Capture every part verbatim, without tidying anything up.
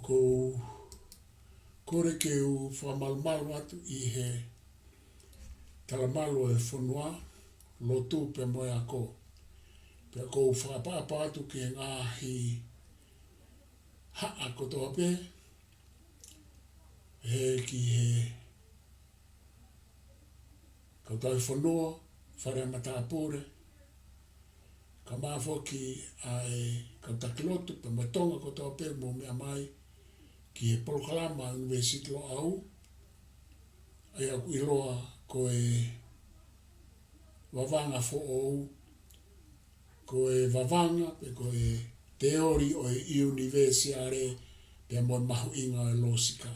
ʻOku ou kole ke u fakamalumalu atu ʻi he talamalu ʻo e fonua, lotu pea mo e ako. Pea ʻoku ou fakaʻapaʻapa atu ki he ngaahi haʻa kotoa pē, he ki he kautau fonua, fale ʻa matāpule, kae ʻumaʻā foki ʻa e kau taki lotu pea mo Tonga kotoa pē ʻoku mou meʻa mai ki he polokalama ʻUnivēsiti Loʻau, ʻa ia ʻoku ʻiloa ko e Vavanga Foʻou, ko e vavanga pe ko e teoli ʻo e ʻunivēsiale pea mo e mahuʻinga ʻo e lōsika.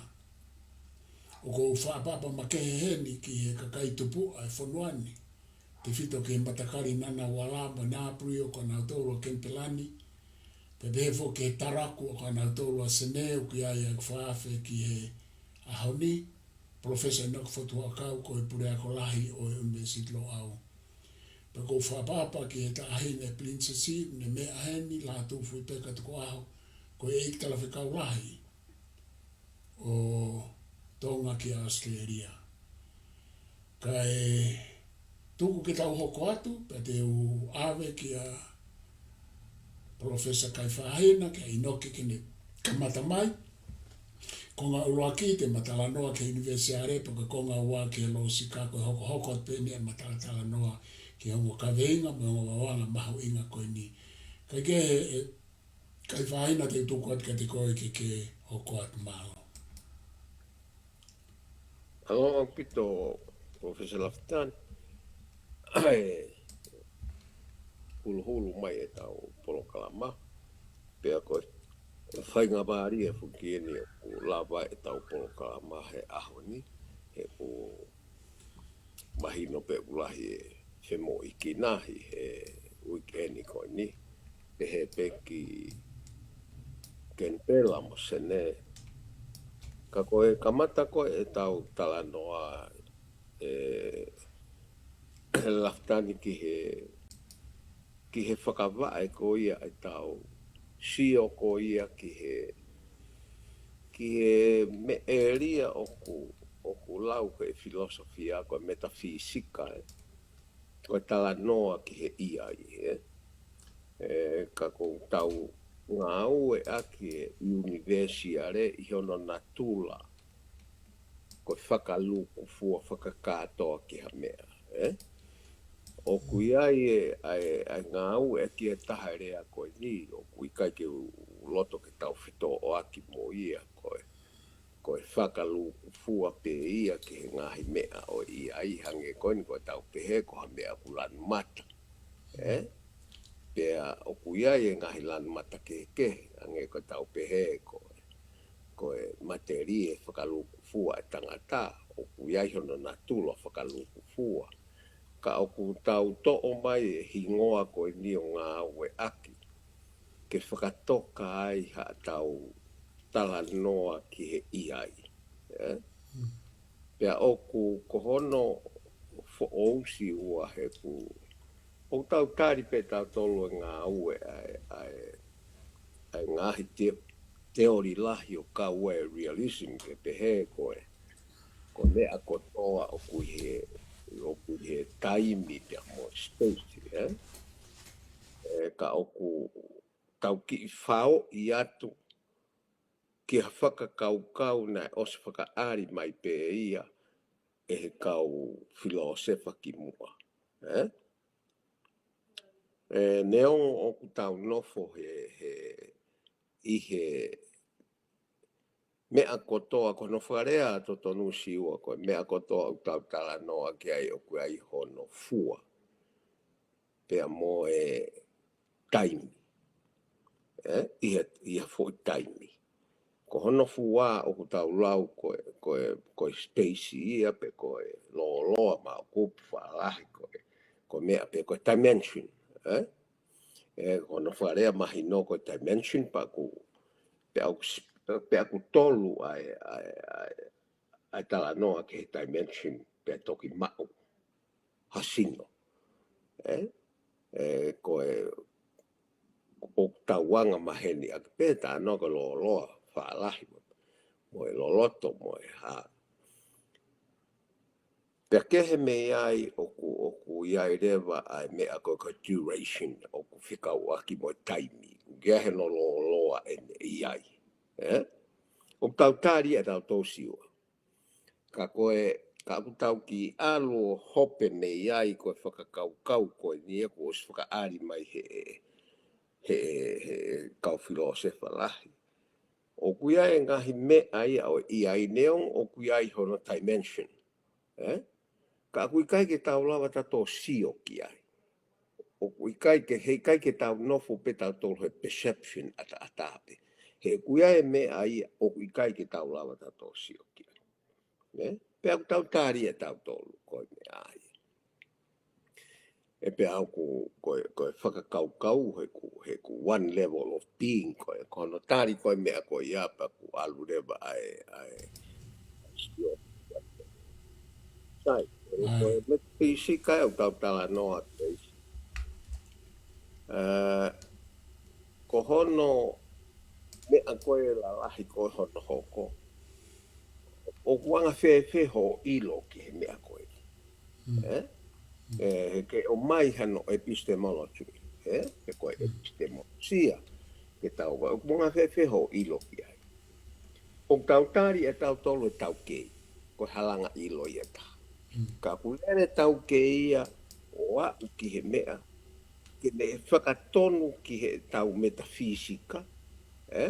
ʻOku ou fakaʻapaʻapa makehe heni ki he kakai tupuʻa ʻo e fonua ni, tefito ki he matakali Ngunnawal mo Ngambri ʻoku ʻanautolu ʻa Kenipela ni, pea pehē foki ki he taraku ʻoku ʻanautolu ʻa Senē, ʻoku ʻi ai ʻeku fakaafe ki he ʻaho ni, Professor ʻInoke Fotu Huʻakau, ko e puleako lahi ʻo e ʻUnivēsiti Loʻau. Pea ʻoku ou fakaʻapaʻapa ki he Taʻahine Pilinisesi, ne meʻa heni, Lātūfuipeka Tukuʻaho, ko e ʻEiki Talafekau Lahi ʻo Tonga ki ʻAositelēlia. Kae tuku ke tau hoko atu, pea te u ʻave kia Professor Kaifahina, kia ʻInoke ke ne kamata mai. Konga ʻuluaki te ma talanoa ki he ʻunivēsiale, pea ko e konga ua ki he lōsika, ko e hokohoko atu pē eni ʻema talatalanoa ki he ongo kaveinga mo e ongo vavanga mahuʻinga ko eni. Kae kehe, ʻe, Kaifahina, te u tuku atu kiate koe ke ke hoko atu, mālō. ʻAloʻofa ʻaupito, Professor Lafitani. ʻE huluhulu mai ʻetau polokalama, pea ko e faingamālie foki eni ʻoku lava ʻetau polokalama he ʻaho ni, he ʻoku mahino pē ʻoku lahi e femoʻuekina ʻi he uike ni ko eni, pehē pē ki Kenipela mo Senē. Ka ko e kamata ko ē ʻetau talanoa, ʻe, Lafitani, ki he, ki he fakavaʻe ko ia ʻetau sio ko ia ki he, ki he meʻa ʻoku, ʻoku lau ko e filōsofia ko e metafisika, ē. Ko e talanoa ki he ʻiai, ē. ʻE, ka ʻoku tau ngāueʻaki e ʻunivēsiale ʻi hono natula ko e fakalūkufua fakakātoa ki ha meʻa, ē? ʻOku ʻi ai e, ʻa e, ʻa e ngāueʻaki e taha e lea ko eni, ʻoku ʻikai ke u loto ke tau fetōʻaki mo ia, ko e, ko e fakalūkufua pē ia ki he ngaahi meʻa ʻo e ʻiai, hangē ko eni ko ʻetau pehē ko ha meʻa ʻoku lanu mata, ē? Pea ʻoku ʻi ai e ngaahi lanu mata kehekehe, hangē ko ʻetau pehē ko e, ko e matelie fakalūkufua e tangata, ʻoku ʻi ai hono natula fakalūkufua. Ka ʻoku tau toʻo mai e hingoa ko eni ʻo ngāueʻaki ke fakatoka ai haʻatau talanoa ki he ʻiai, ē? Pea ʻoku ko hono foʻou ʻosi ua he ʻoku, ʻoku tau tali pē tautolu e ngāue ʻa e, ʻa e, ʻa e ngaahi te-, teoli lahi ʻo kau ai e realism ke pehē ko e, ko e meʻa kotoa ʻoku ʻi he, ʻoku ʻi he taimi pea mo e space, ē? ʻE, ka ʻoku tau kiʻi faoʻi atu ki ha fakakaukau naʻe ʻosi fakaʻali mai pē ia ʻe he kau filōsefa kimuʻa, ē? ʻE, neongo ʻoku tau nofo he, he, ʻi he meʻa kotoa, ko hono fakalea totonu ʻosi ua, ko e meʻa kotoa ʻoku tau talanoa ki ai ʻoku ʻi ai hono fua pea mo e taimi. Ē, ʻi he, ʻi he foʻi taimi. Ko hono fua ʻoku tau lau ko e, ko e, ko e space ia pe ko e lōloa maʻu kupu fakalalahi ko e, ko e meʻa pe ko e dimension, ē? ʻE, ko hono fakalea mahino ko e dimension pea ʻoku, pea ʻoku s-, pea ʻoku tolu ʻa e, ʻa e, ʻa e, ʻa e talanoa ki he dimension pea toki maʻu ha sino. Ē? ʻE, ko e, ʻoku tau anga maheni ʻaki pē talanoa ko e lōloa fālahi mo, mo e loloto mo e hā. Pea kehe mei ai ʻoku, ʻoku ʻi ai leva ʻa e meʻa ko e ko e duration ʻoku fekauʻaki mo e taimi. ʻOku ʻi ai hano lōloa ʻene ʻi ai. ʻE? ʻOku tau tali ʻa tautolu Siua. Ka ko e, ka ʻoku tau kiʻi ʻalu ʻo hope mei ai ko e fakakaukau ko eni ia kuo ʻosi fakaʻali mai he, he, he kau filōsefa lahi. ʻOku ʻi ai e ngaahi meʻa ia ʻoku ʻi ai neongo ʻoku ʻi ai hono dimension. ʻE? Ka ʻoku ʻikai ke tau lava tautolu sio ki ai. ʻOku ʻikai ke, he ʻikai ke tau nofo pē tautolu he perception ʻataʻatā pē. He ʻoku ʻi ai e meʻa ia ʻoku ʻikai ke tau lava tautolu sio ki ai. ʻE? Pea ʻoku tau tali ʻa tautolu ko e meʻa ia. ʻE pea ʻoku, ko e, ko e fakakaukau, he ʻoku, he ʻoku one level of being, ko e, ko hono tali ko e meʻa ko ia pea ʻoku ʻalu leva ʻa e, ʻa e, sio. Sai, ko e, ko e metafisika ʻoku tau talanoa ki ai. ʻE, ko hono meʻa ko e lalahi ko hono hoko. ʻOku anga fēfē hoʻo ʻilo ki he meʻa ko ē. ʻE? ʻE, he ke ʻomai hano epistemology. ʻE? He ko e epistemologia. Ke tau, ʻoku anga fēfē hoʻo ʻilo ki ai. ʻOku tau tali ʻa tautolu ʻe taukei. Ko e halanga ʻilo ia taha. Ka ʻoku lele taukei ia ʻo aʻu ki he meʻa. Ke ne fakatonu ki he tau metafisika. ʻE?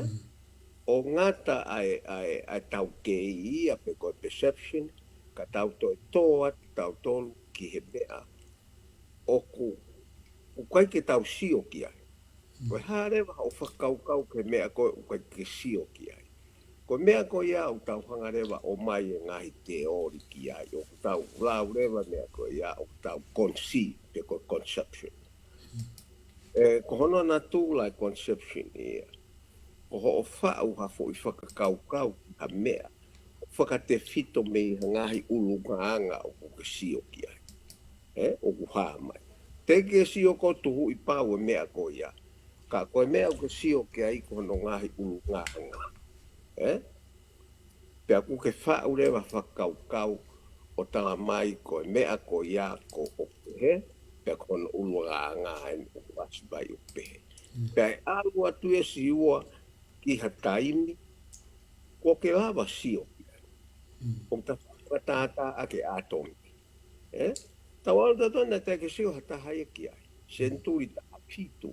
ʻO ngata ʻa e, ʻa e, ʻa e taukei ia pe ko e perception, ka tau toe tō atu tautolu ki he meʻa ʻoku, ʻoku ʻikai ke tau sio ki ai. Ko e hā leva hoʻo fakakaukau ki he meʻa ko ē ʻoku ʻikai ke sio ki ai. Ko e meʻa ko ia ʻoku tau hanga leva ʻo ʻomai e ngaahi teoli ki ai. ʻOku tau lau leva meʻa ko ia ʻoku tau conceive pe ko e conception. ʻE, ko hono natula e conception ia. Ko hoʻo faʻu ha foʻi fakakaukau ki ha meʻa. Fakatefito mei ha ngaahi ʻulungaanga ʻoku ke sio ki ai. ʻE, ʻoku hā mai. Te ke sio ko tuhuʻi pau e meʻa ko ia. Ka ko e meʻa ʻoku ke sio ki ai ko hono ngaahi ʻulungaanga. ʻE? Pea ʻoku ke faʻu leva fakakaukau ʻo tala mai ko e meʻa ko ia ko ʻoku pehē, pea ko hono ʻulungaanga eni ʻoku ʻasi mai ʻoku pehē. Pea ʻe ʻalu atu ʻa Siua ki ha taimi, kuo ke lava sio ki ai. ʻOku ta fakatātā ʻa e ʻātomi. ʻE? Tau ʻalu tautolu naʻe teʻeki ke sio ha taha ia ki ai. Senituli taha fitu,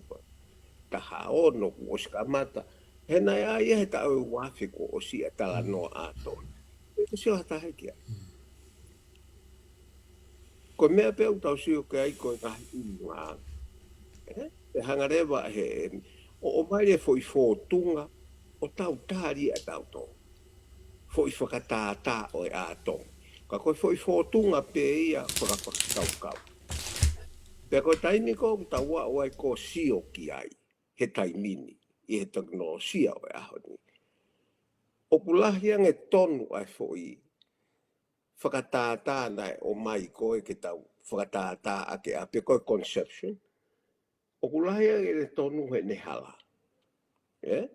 taha ono kuo ʻosi kamata. He naʻe ʻi ai he taʻu ʻe ua afe kuo ʻosi ʻa e talanoa ʻātomi. Teʻeki ke sio ha taha ia ki ai. Ko e meʻa pē ʻoku tau sio ki ai ko e ngaahi ʻulungaanga. ʻE? ʻE hanga leva he, ʻo, ʻomai e foʻi fōtunga, ʻo tau tali ʻa tautolu. Foʻi fakatātā ʻo e ʻātomi. Ka ko e foʻi fōtunga pē ia fakafakakaukau. Pea ko e taimi ko ē ʻoku tau aʻu ai ko ē ʻo sio ki ai, he taimi ni, ʻi he tekinolosia ʻo e ʻaho ni. ʻOku lahi ange tonu ʻa e foʻi fakatātā naʻe ʻomai ko ē ke tau fakatātā ʻaki ʻa pē ko e conception. ʻOku lahi ange ʻene tonu heʻene hala. ʻE?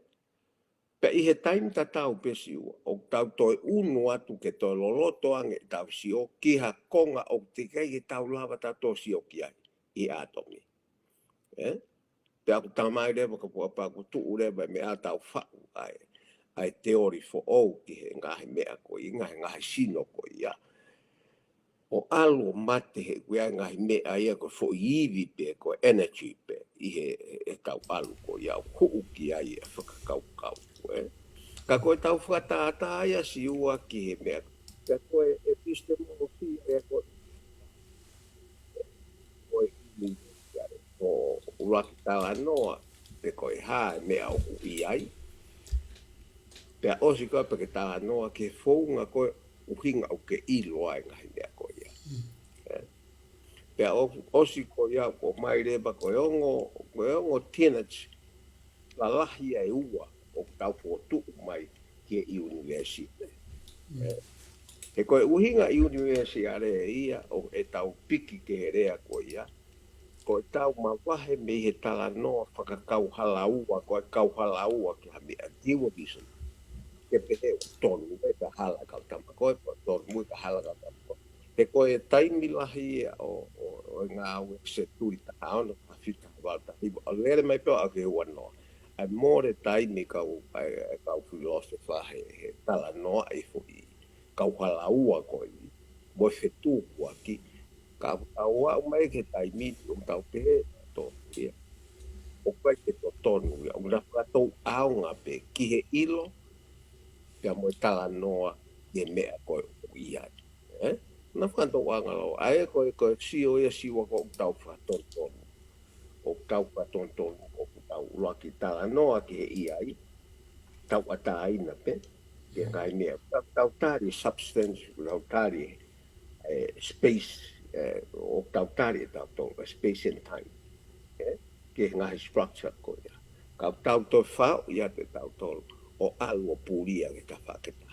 Pea ʻi he taimi tatau pē Siua, ʻoku tau toe ʻunu atu ke toe loloto ange ʻetau sio ki ha konga ʻoku teʻeki ai ke tau lava tautolu sio ki ai, ʻi he ʻātomi. ʻE? Pea ʻoku talamai leva ka pua pea ʻoku tuʻu leva e meʻa tau faʻu ai. ʻA e teoli foʻou ki he ngaahi meʻa ko ia, ngaahi, ngaahi sino ko ia. ʻO ʻalu ʻo mate he ʻoku ʻi ai e ngaahi meʻa ia ko e foʻi ivi pē, ko e energy pē, ʻi he, he, he tau ʻalu ko ia, ʻo huʻu ki ai e fakakaukau, ʻe. Ka ko e tau fakatātā ia Siua ki he meʻa, ka ko e epistemology ia ko e, ko e ʻi, ko e ʻuluaki talanoa, pe ko e hā e meʻa ʻoku ʻi ai. Pea ʻosi ko ē pea ke talanoa ki he founga ko e ʻuhinga ʻoku ke ʻilo ai e ngaahi meʻa ko ia. ʻE. Pea ʻo, ʻosi ko ia ʻoku ʻomai leva ko e ongo, ko e ongo tenets lalahi ʻe ua ʻoku tau fokotuʻu mai ki he ʻunivēsi. ʻE. He ko e ʻuhinga ʻunivēsiale ia ʻo ʻetau piki ki he lea ko ia. Ko ʻetau mavahe mei he talanoa fakakauhalaua, ko e kauhalaua ki ha meʻa, dualism. pehē ʻoku tonu e ka hala kau tama ko ē, ʻoku tonu e ka hala kau tama ko ē. He ko e taimi lahi ia ʻo, ʻo, ʻo e ngāue ʻa e senituli taha ono, taha fitu, taha valu, taha hiva, ʻo lele mai pē ʻo aʻu ki he ua noa. ʻA e mole taimi kau, ʻa e, ʻa e kau filōsefa he, he talanoa e foʻi kau hala ua ko ē, mo e fetukuaki, ka ʻoku tau aʻu mai ki he taimi ni ʻoku tau pehē, tō, ia. ʻOku ʻikai ke totonu ia, ʻoku na fakatou ʻaonga pē ki he ʻilo, pea mo e talanoa, ʻi he meʻa ko ē ʻoku ʻi ai. Ē? Na fakatou ʻaonga lō, ʻa ē ko ē, ko e sio ia, sio ko ē ʻoku tau fakatonutonu. ʻOku tau fakatonutonu, ʻoku tau ʻuluaki talanoa ki he ʻi ai, tauʻatāina pē, ki he ngaahi meʻa, tau, tau tali substance, tau tali, eh, space, eh, ʻoku tau tali ʻe tautolu, eh, space and time. Eh? Ki he ngaahi structure ko ia. Ka tau toe fao ia ʻe tautolu, ʻo ʻalu ʻo pulia ke ta faketa.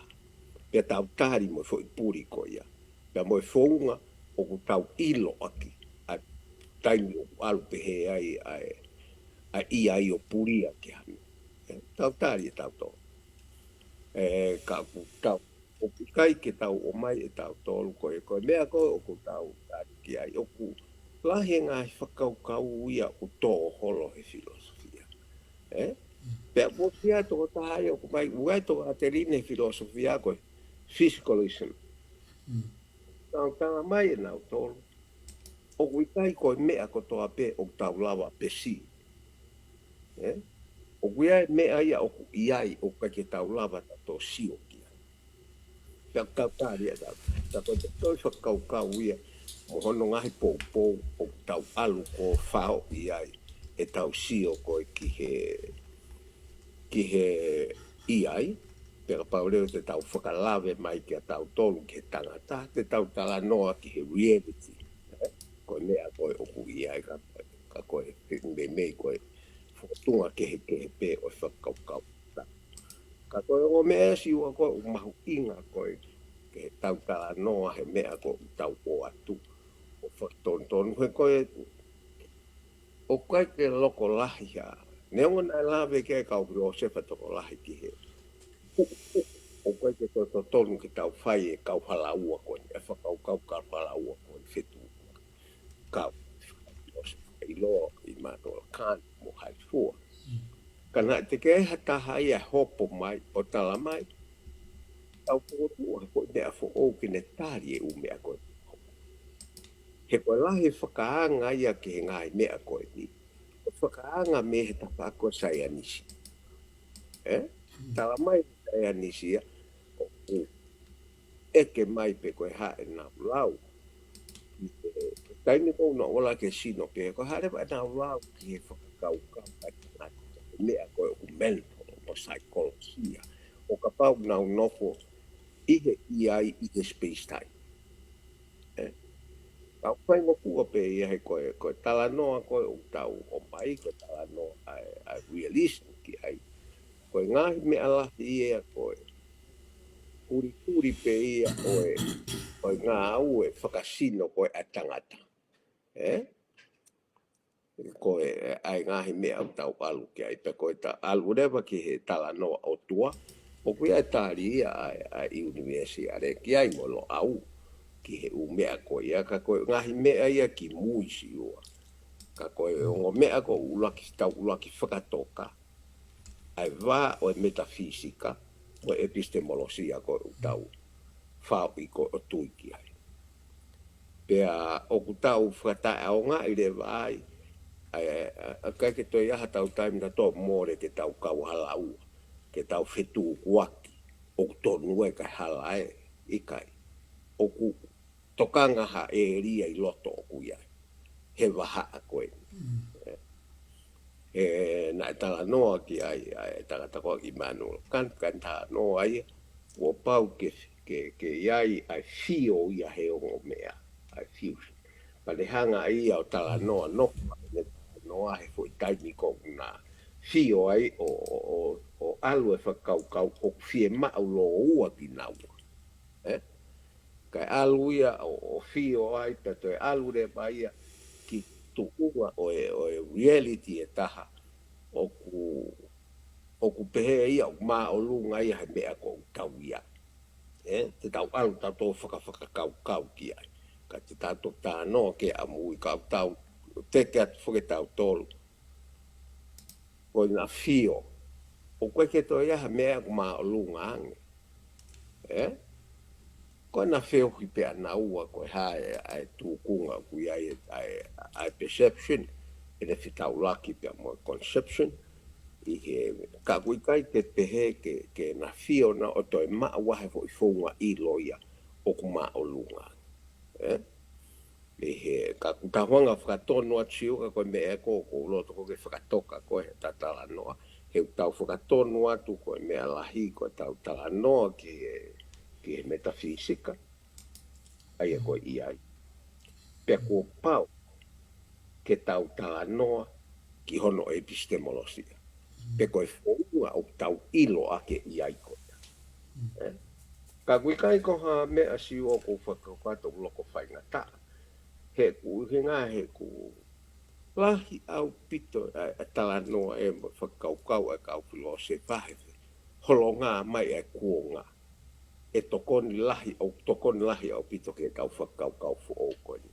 Pea tau tali mo e foʻi puli ko ia. Pea mo e founga ʻoku tau ʻilo ʻaki. ʻA e taimi ʻoku ʻalu pehē ai, ʻa e, ʻa e ʻi ai ʻo pulia ke hanu. Eh, tau tali ʻe tautolu. Eh, ka ʻoku tau, ʻoku ʻikai ke tau ʻomai ʻe tautolu ko e, ko e meʻa ko ē ʻoku tau tali ki ai. ʻOku lahi e ngaahi fakakaukau ia ʻoku tō holo he filōsofia. Eh? Pea ʻoku ʻi ai e tokotaha ia ʻoku mai, ʻoku ʻi ai e tokāteline he filōsofia ko e physicalism. Tau tala mai ʻe nautolu. ʻOku ʻikai ko e meʻa kotoa pē ʻoku tau lava pesi. Eh? ʻOku ʻi ai e meʻa ia ʻoku ʻi ai ʻoku ʻikai ke tau lava tautolu sio ki ai. Pea tau tali ia tau. Tau ko e toe fakakaukau ia, mo hono ngaahi poupou ʻoku tau ʻalu ko ē fao ʻi ai, ʻe tau sio ko ē ki he, ki he ʻi ai, pea kapau leva te tau fakalave mai kia tautolu ki he tangata, te tau talanoa ki he reality. Eh? Ko e meʻa ko ē ʻoku ʻi ai ka, ka ko e, meimei ko e, fakatunga kehekehe pē ʻo e fakakaukau. Ka ko e ongo meʻa ʻe siua ko ē ʻoku mahuʻinga ko ē, ke tau talanoa he meʻa ko ē ʻoku tau ʻoatu. ʻO fakatonutonu he ko e, ʻoku ʻikai ke loko lahi ha. Neongo naʻe lave ki ai e kau filōsefa tokolahi ki he. ʻOku, ʻoku, ʻoku ʻikai ke to-, totonu ke tau fai e kau hala ua ko eni, e fakakaukau kau hala ua ko eni fetukuaki. Kau filōsefa ʻiloa, Immanuel Kant, mo Heidegger. Ka naʻe teʻeki ai ha taha ia ʻe hopo mai, ʻo tala mai. Tau fokotuʻu ha foʻi meʻa foʻou ke ne tali e ʻū meʻa ko ē. He ko e lahi e fakaanga ia ki he ngaahi meʻa ko eni. Ko e fakaanga mei he tafaʻaki ʻo e saienisi. Eh? Tala mai e saienisi ia, ʻoku ʻeke mai pe ko e hā ʻenau lau. Ki he, taimi ko ē ʻoku nau ola ki he sino pē, ko e hā leva ʻenau lau ki he fakakaukau ʻa e tangata, meʻa ko ē ʻoku mental mo saikolōsia. ʻO kapau ʻoku nau nofo ʻi he ʻi ai ʻi he space time. Eh? Tau faingofua pē ia he ko e, ko e talanoa ko ē ʻoku tau ʻomai, ko e talanoa ʻa e, ʻa e realism ki ai. Ko e ngaahi meʻa lahi ia ko e, hurihuri pē ia ʻo e, ʻo e ngāue fakasino ko ē ʻa e tangata. Eh? Ko e, ʻa e ngaahi meʻa ʻoku tau ʻalu ki ai, pea ko e ta-, ʻalu leva ki he talanoa ʻOtua, ʻoku ʻi ai e tali ia ʻa e, ʻa e ʻunivēsi ʻa e ki ai mo Loʻau, ki he ʻū meʻa ko ia, ka ko e ngaahi meʻa ia kimui siua. Ka ko e ongo meʻa ko ē ʻuluaki, tau ʻuluaki fakatoka. ʻA e vā ʻo e metafisika, mo e epistemolosia ko ē ʻoku tau fao ʻi ko ē ʻo tui ki ai. Pea ʻoku tau fakataʻeʻaongaʻi leva ai, ʻa e, ʻa e, ʻa e, ʻikai ke toe ʻi ai ha tau taimi na tō mole ke tau kau hala ua, ke tau fetukuaki, ʻoku tonu e kae hala ē, ʻikai. ʻOku tokanga ha ʻēlia ʻi loto ʻoku ʻi ai. He vahaʻa ko ē. He naʻe talanoa ki ai, ʻa e tangata ko ē Immanuel Kant, Kant talanoa ia, kuo pau ke, ke, ke ʻi ai ʻa e fio ia he ongo meʻa, ʻa e fusion. Pea ne hanga ia ʻo talanoa, nofo, ne talanoa he foʻi taimi ko ē ʻoku na fio ai ʻo, ʻo, ʻo, ʻo ʻalu e fakakaukau ʻoku fiemaʻu lōua kinaua. Eh? Kae ʻalu ia ʻo, ʻo fio ai pea toe ʻalu leva ia ki tuʻunga ʻo e, ʻo e reality ʻe taha ʻoku ʻoku pehē ia ʻoku māʻolunga ia he meʻa ko ʻoku tau ʻi ai. Ē, te tau ʻalu tautolu fakafakakaukau ki ai. Ka te tau toki talanoa ki ai ʻamui, ka tau teke atu foki tautolu. Ko ʻena fio. ʻOku ʻikai ke toe ʻi ai ha meʻa ʻoku māʻolunga ange. Ē? Ko ʻena feohi pē ʻanaua ko e hā e, ʻa e tūkunga ʻoku ʻi ai e, ʻa e, ʻa e perception, ʻene fetaulaki pea mo e conception, ʻi he, ka ʻoku ʻikai ke pehē ke, ke na fio na ʻo toe maʻu ʻa e foʻi founga ʻilo ia ʻoku māʻolunga. Ē? ʻI he, ka ʻoku tau hanga fakatonu atu Siu ka ko e meʻa ko, ko u loto ko ke fakatoka ko e ta talanoa. He ʻoku tau fakatonu atu ko e meʻa lahi ko e tau talanoa ki he, ki he metafisika. ʻA ia ko e ʻi ai. Pea kuo pau ke tau talanoa ki hono epistemolosia. Pe ko e founga ʻoku tau ʻilo ʻaki e ʻi ai ko ia. Ē? Ka ʻoku ʻikai ko ha meʻa Siu ʻoku ou fakakaukau ʻoku loko faingataʻa. He ʻoku ʻuhinga he ʻoku lahi ʻaupito ʻa, ʻa e talanoa ʻe mo e fakakaukau ʻa e kau filōsefa he holonga mai ʻa e kuonga. ʻE tokoni lahi ʻau, tokoni lahi ʻaupito ke tau fakakaukau foʻou ko eni.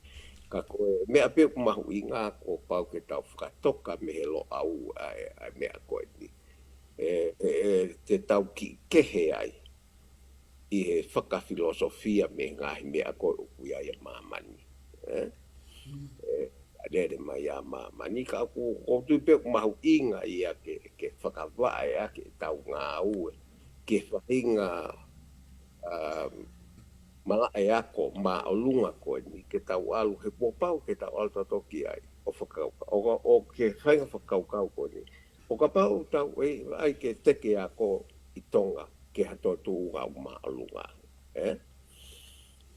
Ka ko e meʻa pē ʻoku mahuʻinga kuo pau ke tau fakatoka mei he Loʻau ʻa e, ʻa e meʻa ko eni. Ē, ē, ē, te tau kiʻi kehe ai ʻi he fakafilōsofia mei he ngaahi meʻa ko ē ʻoku ʻi ai ʻa māmani. Ē? Ē, ʻa lele mai ʻa māmani ka ʻoku, ʻoku ou tui pē ʻoku mahuʻinga ia ke, ke fakavaʻe ʻaki ʻetau ngāue, ke faʻahinga, um, malaʻe ako māʻolunga ko eni, ke tau ʻalu, he kuo pau ke tau ʻalu tautolu ki ai, ʻo fakau-, ʻo, ʻo ke faʻahinga fakakaukau ko eni. ʻO kapau tau ʻe ʻai ke teke ako ʻi Tonga, ke ha toe tuʻunga ʻoku māʻolunga, ē?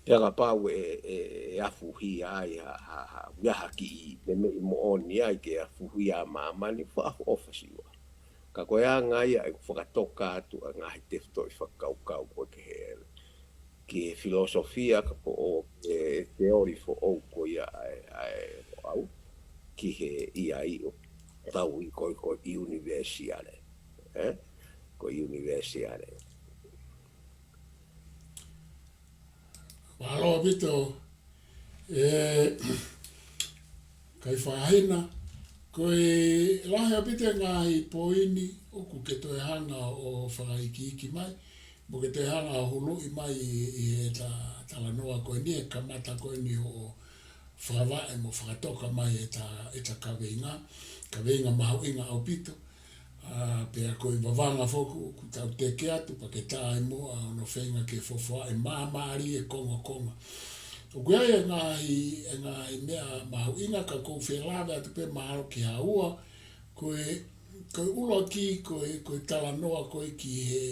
Pea kapau ʻe, ʻe, ʻe afuhia ai ha, ha, ha, ʻi ai ha kiʻi meimei moʻoni ai ke afuhia ʻa māmani, faʻa ʻofa Siu. Ka ko e anga ia ʻeku fakatoka atu ʻa e ngaahi tefitoʻi fakakaukau ko ē ki he, ki he filōsofia ka ko ʻo e teoli foʻou ko ia ʻa e, ʻa e Loʻau, ki he ʻi ai ʻo tau ui ko e, ko e ʻunivēsiale. Ē? Ko e ʻunivēsiale. Mālō ʻaupito, ē, Kaifahina, ko e lahi ʻaupito e ngaahi poini ʻoku ke toe hanga ʻo fakaikiiki mai, mo ke toe hanga ʻo huluʻi mai ʻi, ʻi he ta, talanoa ko eni, e kamata ko eni ʻo fakavaʻe mo fakatoka mai e ta, e ta kaveinga, kaveinga mahuʻinga ʻaupito. ʻA, pea ko e vavanga foki ʻoku tau teke atu, pea ke tā ai mo ʻa hono feinga ke fofoa e māmālie e kongokonga. ʻOku ʻi ai e ngaahi, e ngaahi meʻa mahuʻinga ka ʻoku ou fie lave atu pē mahalo ki ha ua, ko e, ko e ʻuluaki, ko e, ko e talanoa ko ē ki he,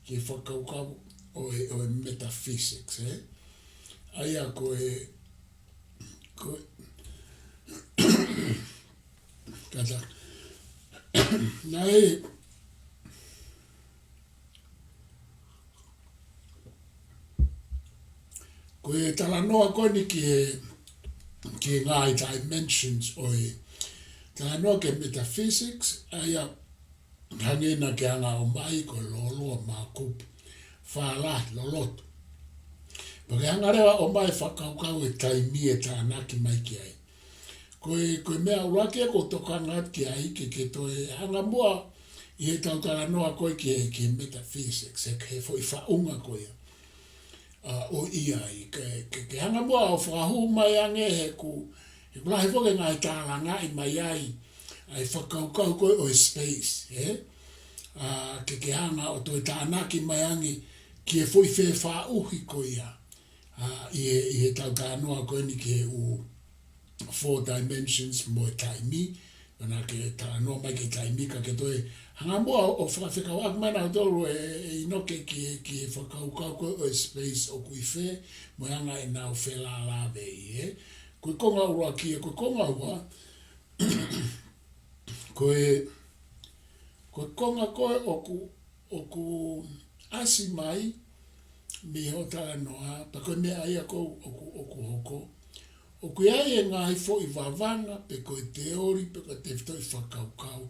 ki he fakakaukau ʻo e, ʻo e metaphysics, ē? ʻA ia ko e, ko e, kata. Naʻe, ko e talanoa ko eni ki he, ki he ngaahi dimensions ʻo e, talanoa ki he metaphysics, ʻa ia hangē naʻa ke hanga ʻo ʻomai ko e lōloa, mākupu, fālahi, loloto. Pea ke hanga leva ʻo ʻomai fakakaukau e taimi ʻe tānaki mai ki ai. Ko e, ko e meʻa ʻuluaki ʻoku ou tokanga atu ki ai ke, ke toe hanga muʻa ʻi he tau talanoa ko ē ki he, ki he metaphysics, he, he foʻi faʻunga ko ia. ʻA, ʻo ʻi ai, ke, ke, ke hanga muʻa ʻo fakahū mai ange he ʻoku, he ʻoku lahi foki e ngaahi tālangaʻi mai ai, ʻa e fakakaukau ko ē ʻo e space, ē? ʻA, ke, ke hanga ʻo toe tānaki mai ange ki he foʻi fefaʻuhi ko ia. ʻA, ʻi he, ʻi he tau talanoa ko eni ki he ʻū four dimensions mo e taimi, mana ke talanoa mai ki he taimi ka ke toe hanga muʻa ʻo fakafekauʻaki mai nautolu ē, ē ʻInoke ki he, ki he fakakaukau ko ē ʻo e space ʻoku ʻi fē, mo e anga ʻenau felālāveʻi, ē. Ko e konga ʻuluaki, ē, ko e konga ua, ko e, ko e konga ko ē ʻoku, ʻoku ʻasi mai mei hoʻo talanoa, pea ko e meʻa ia ko ē ʻoku, ʻoku hoko. ʻOku ʻi ai e ngaahi foʻi vavanga, pe ko e teoli, pe ko e tefitoʻi fakakaukau,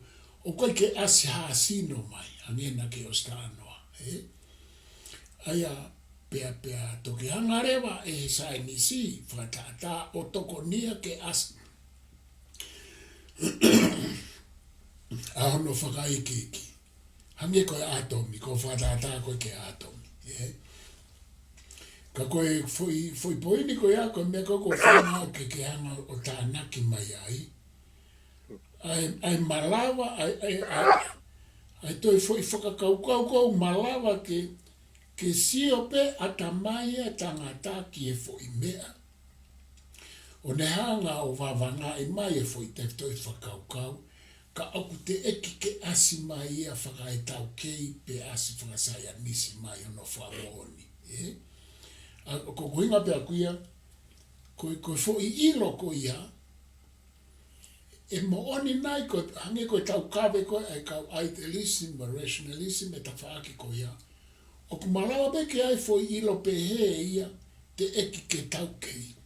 ʻOku ʻikai ke ʻasi ha sino mai, hangē naʻa ke ʻosi talanoa, ē? ʻA ia, pea, pea toki hanga leva ʻe he saienisi fakatātā ʻo tokonia ke ʻasi ʻa hono fakaikiiki. Hangē ko e ʻātomi, ko e fakatātā ko ē ki he ʻātomi, ē? Ka ko e foʻi, foʻi poini ko ia, ko e meʻa ko ē ʻoku ou fiemaʻu ke, ke hanga ʻo tānaki mai ai. ʻA e, ʻa e malava, ʻa e, ʻa e, ʻa e, ʻa e toe foʻi fakakaukau ʻoku malava ke, ke sio pē ʻatamai ʻa e tangata ki he foʻi meʻa. ʻO ne hanga ʻo vavangaʻi mai e foʻi tefitoʻi fakakaukau, ka ʻoku teʻeki ke ʻasi mai ia fakaetaukei pe ʻasi fakasaienisi mai hono fakamoʻoni, ē? ʻA, ko e ʻuhinga pē ʻaku ia, ko e, ko e foʻi ʻilo ko ia, ʻe moʻoni nai ko e, hangē ko e taukave ko ē ʻa e kau idealism mo e rationalism ʻi he tafaʻaki ko ia. ʻOku malava pē ke ʻi ai foʻi ʻilo pehē ia teʻeki ke taukei.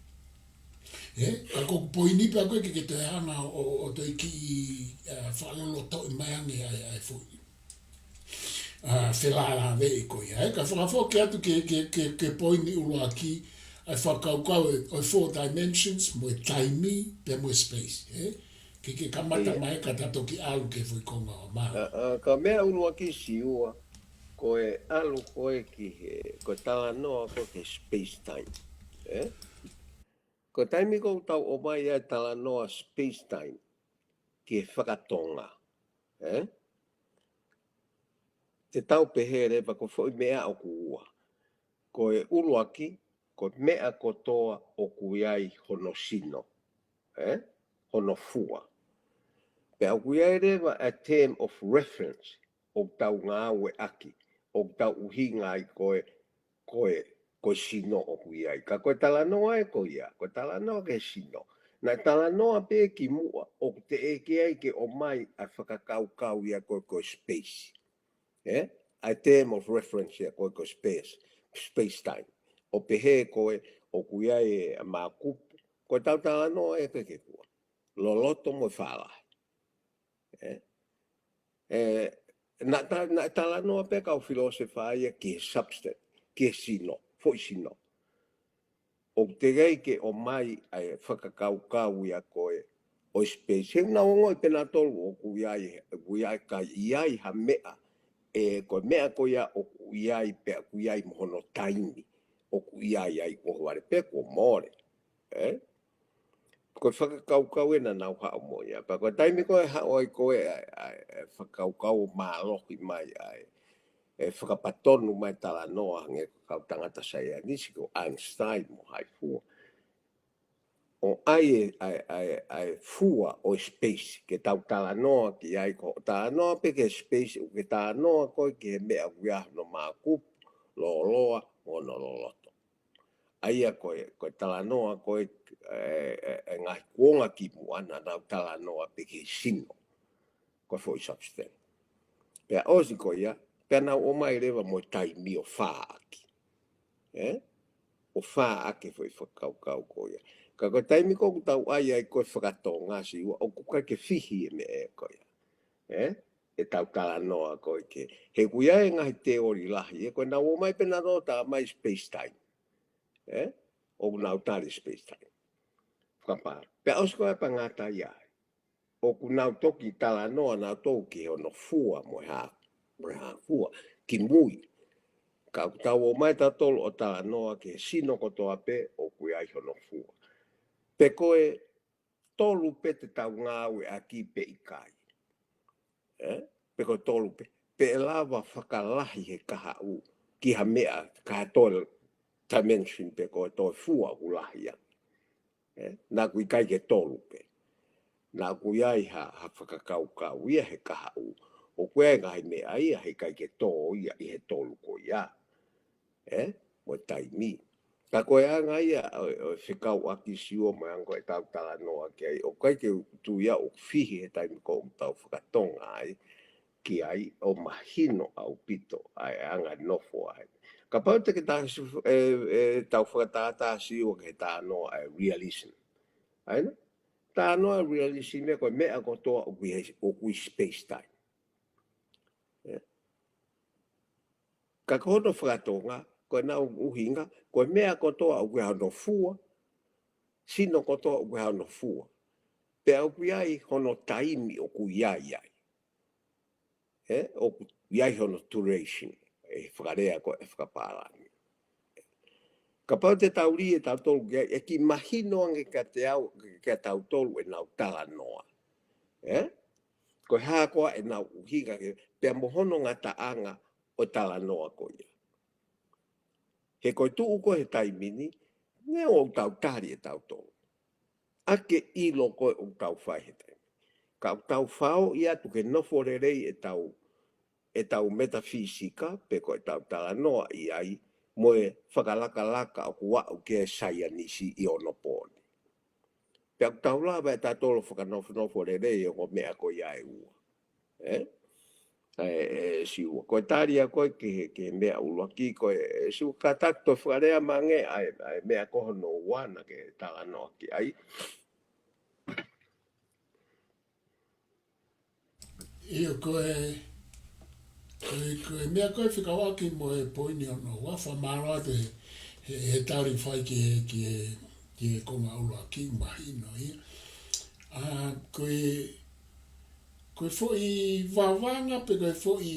Ē, ka ko e poini pē ʻaku ia ke, ke toe hanga ʻo, ʻo, ʻo toe kiʻi, ā, fakalolotoʻi mai ange ʻa e, ʻa e foʻi ʻa, felālāveʻi ko ia. Ē, ka fakafoki atu ke, ke, ke, ke poini ʻuluaki, ʻa e fakakaukau ʻo e, ʻo e four dimensions, mo e taimi, pea mo e space, ē? Ke, ke kamata mai ka ta toki ʻalu ki he foʻi konga ʻo mā. ʻA, ʻa, ka meʻa ʻuluaki Siua, ko e ʻalu ko ē ki he, ko e talanoa ko ē ki he space time, ē? Ko e taimi ko ē ʻoku tau ʻomai ai e talanoa space time, ki he fakatonga, ē? Te tau pehē leva ko e foʻi meʻa ʻoku ua. Ko e ʻuluaki, ko e meʻa kotoa ʻoku ʻi ai hono sino, ē? Hono fua. Pea ʻoku ʻi ai leva a term of reference, ʻoku tau ngāueʻaki, ʻoku tau ʻuhinga ai ko e, ko e, ko e sino ʻoku ʻi ai. Ka ko e talanoa ē ko ia, ko e talanoa ki he sino. Naʻe talanoa pē kimuʻa, ʻoku teʻeki ai ke ʻomai ʻa e fakakaukau ia ko e, ko e space. Ē? ʻA e term of reference ia ko e, ko e space, space time. ʻO pehē ko ē, ʻoku ʻi ai e, ʻa e mākupu, ko e tau talanoa ē ke, ke kua. Loloto mo e fālahi. Ē? Ē, naʻe ta-, naʻe talanoa pē kau filōsefa ia ki he substance, ki he sino, foʻi sino. ʻOku teʻeki ai ke ʻomai ʻa e fakakaukau ia ko ē ʻo e space. He naʻa nau ongoʻi pē nautolu ʻoku ʻi ai, ʻoku ʻi ai, ka ʻi ai ha meʻa, ē, ko e meʻa ko ia ʻoku ʻi ai pea ʻoku ʻi ai mo hono taimi, ʻoku ʻi ai ai kuo vale pē kuo mole. Ē? Ko e fakakaukau ē naʻa nau haʻu mo ia. Pea ko e taimi ko ē haʻu ai ko ē ʻa e, ʻa e, ʻa e fakakaukau ʻo mālohi mai ai, ʻe fakapatonu mai talanoa hangē ko e kau tangata saienisi ko Einstein mo hai fua. ʻO ʻai e, ʻa e, ʻa e, ʻa e fua ʻo e space, ke tau talanoa ki ai ko e talanoa pē ki he space, ʻoku ke talanoa ko ē ki he meʻa ʻoku ʻi ai hono mākupu, lōloa, mo hono loloto. ʻA ia ko e, ko e talanoa ko ē, ē, ē, ē ngaahi kuonga kimuʻa naʻa nau talanoa pē ki he sino, ko e foʻi substance. Pea ʻosi ko ia, pea nau ʻomai leva mo e taimi ʻo fāʻaki. Ē? ʻO fāʻaki e foʻi fakakaukau ko ia. Ka ko e taimi ko ē ʻoku tau ʻai ai ko e fakatonga Siua, ʻoku ʻikai ke fihi e meʻa ē ko ia. Ē? ʻE tau talanoa ko ē ki he, he ʻoku ʻi ai e ngaahi teoli lahi, ē, ko ʻenau ōmai pē nautolu ʻo tā mai space time. Ē? ʻOku nau tali space time. Fakapā. Pea ʻosi ko ē pea ngata ai. ʻOku nau toki talanoa nautolu ki hono fua mo e hā, mo e hā fua, ki mui. Ka ʻoku tau ōmai tautolu ʻo talanoa ki he sino kotoa pē ʻoku ʻi ai hono fua. Pe ko e tolu pē te tau ngāueʻaki pe ʻikai. Ē? Pe ko e tolu pē. Pe ʻe lava fakalahi he kahaʻu ki ha meʻa, ki ha toe dimension pe ko e toe fua ʻoku lahi ange. Ē? Naʻa ʻoku ʻikai ke tolu pē. Naʻa ʻoku ʻi ai ha, ha fakakaukau ia he kahaʻu. ʻOku ʻi ai e ngaahi meʻa ia he ʻikai ke tō ia ʻi he tolu ko ia. Ē? Mo e taimi. Ka ko e anga ia ʻo, ʻo e fekauʻaki Siua mo e anga ko ē ʻetau talanoa ki ai. ʻOku ʻikai ke u tui au ʻoku fihi he taimi ko ē ʻoku tau fakatonga ai ki ai ʻo mahino ʻaupito ʻa e anga nofo ai. Kapau te ke tā Siua, ē, ē, tau fakatātā Siua ki he talanoa ʻa e realism. ʻA ia nā? Talanoa realism ko e meʻa kotoa ʻoku ʻi he, ʻoku ʻi space time. Ē? Ka ko hono fakatonga, ko ʻenau ʻuhinga, ko e meʻa kotoa ʻoku ʻi ai hono fua, sino kotoa ʻoku ʻi ai hono fua. Pea ʻoku ʻi ai hono taimi ʻoku ʻi ai ai. Ē, ʻoku ʻi ai hono duration, ʻe fakalea ko e fakapālangi. Kapau te tau lī ʻe tautolu ki ai, ʻe kiʻi mahino ange kiate au, kiate tautolu ʻenau talanoa. Ē? Ko e hā koā ʻenau ʻuhinga ke, pea mo hono ngataʻanga ʻo e talanoa ko ia. He ko e tuʻu ko ē he taimi ni, neongo ʻoku tau tali ʻe tautolu. ʻA ke ʻilo ko ē ʻoku tau fai he taimi. Ka ʻoku tau fao ia atu ke nofo lelei ʻetau, ʻetau metafisika, pe ko ʻetau talanoa ʻi ai, mo e fakalakalaka ʻoku aʻu ki he saienisi ʻi onopooni. Pea ʻoku tau lava ʻe tautolu fakanofonofo lelei ʻo ko e meʻa ko ia ʻe ua. Ē? ʻE, ʻe Siua. Ko e tali ia ko ē ki he, ki he meʻa ʻuluaki ko ē, ʻe Siua kātaki toe fakalea mai ange ʻa e, ʻa e meʻa ko hono ua naʻa ke talanoa ki ai. ʻIo ko e, ko e, ko e meʻa ko ē fekauʻaki mo e poini hono ua, fakamālō atu he, he, he tali fai ki he, ki he, ki he konga ʻuluaki, mahino ia. ʻA, ko e, ko e foʻi vavanga pe ko e foʻi,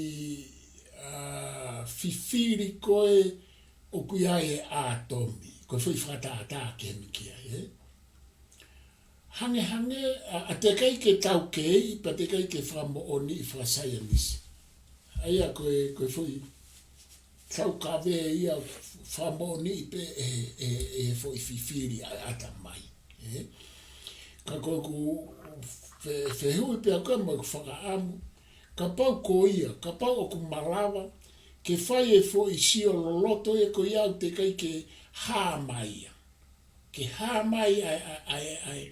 ʻa, fifili ko ē ʻoku ʻi ai e ʻātomi. Ko e foʻi fakatātā ke mi ki ai, ē? Hangehangē, ʻa, ʻa teʻeki ke taukei, pea teʻeki ke fakamoʻoniʻi fakasaienisi. ʻA ia ko e, ko e foʻi taukave ia fakamoʻoniʻi pē ʻe, ʻe, ʻe foʻi fifili ʻa e ʻatamai. Ē? Ka ko ʻeku fe-, fehuʻi pē ʻaʻaku mo ʻeku fakaʻamu, kapau ko ia, kapau ʻoku malava, ke fai e foʻi sio loloto ia ko ia ʻoku teʻeki ke hā mai ia. Ke hā mai ʻa e, ʻa e, ʻa e, ʻa e,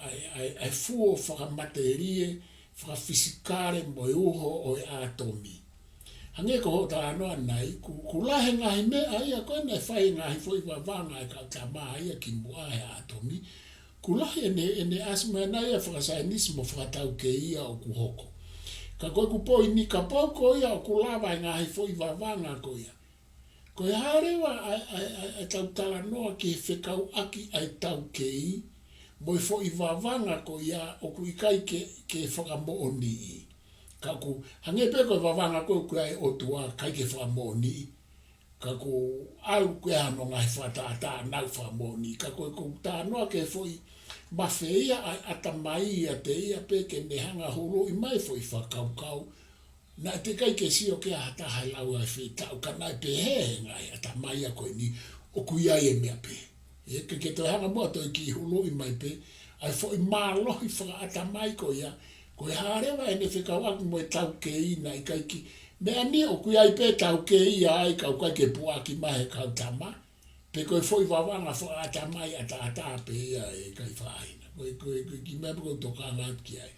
ʻa e, ʻa e, ʻa e fuo fakamatelie, fakafisikale mo e uho ʻo e ʻātomi. Hangē ko hoʻo talanoa nai, ku, ku lahi e ngaahi meʻa ia ko ē naʻe fai e ngaahi foʻi vavanga ʻa e kau tama ia kimuʻa he ʻātomi. Ku lahi ʻene, ʻene ʻasi mai nai ʻa e fakasaienisi mo fakataukei ia ʻoku hoko. Ka ko ʻeku poini kapau ko ia ʻoku lava e ngaahi foʻi vavanga ko ia. Ko e hā leva ʻa e, ʻa e, ʻa e, ʻa e tau talanoa ki he fekauʻaki ʻa e taukei, mo e foʻi vavanga ko ia ʻoku ʻikai ke, ke fakamoʻoniʻi. Ka ʻoku, hangē pē ko e vavanga ko ē ʻoku ʻi ai e ʻOtua ʻikai ke fakamoʻoniʻi. Ka ʻoku ʻalu ko ē hano ngaahi fakatātā naʻa nau fakamoʻoniʻi. Ka ko e ʻoku ou talanoa ki he foʻi mafai ia ʻa e ʻatamai ʻiate ia pē ke ne hanga huluʻi mai foʻi fakakaukau. Naʻe teʻeki ai ke sio ki ai ha taha he lau ʻa e fetaʻu ka naʻe pehē he ngaahi ʻatamai ia ko eni ʻoku ʻi ai e meʻa pē. ʻE ke, ke toe hanga muʻa toe kiʻi huluʻi mai pē, ʻa e foʻi mālohi fakaʻatamai ko ia, ko e hā leva ʻene fekauʻaki mo e taukei naʻe ʻikai ke, meʻa ni ʻoku ʻi ai pē taukei ia ai ka ʻoku ʻikai ke puʻaki mai he kau tama, pe ko e foʻi vavanga fakaʻatamai ʻataʻatā pē ia ʻe ʻikai faʻahinga. Ko e, ko e, ko e kiʻi meʻa pē ʻoku ou tokanga atu ki ai.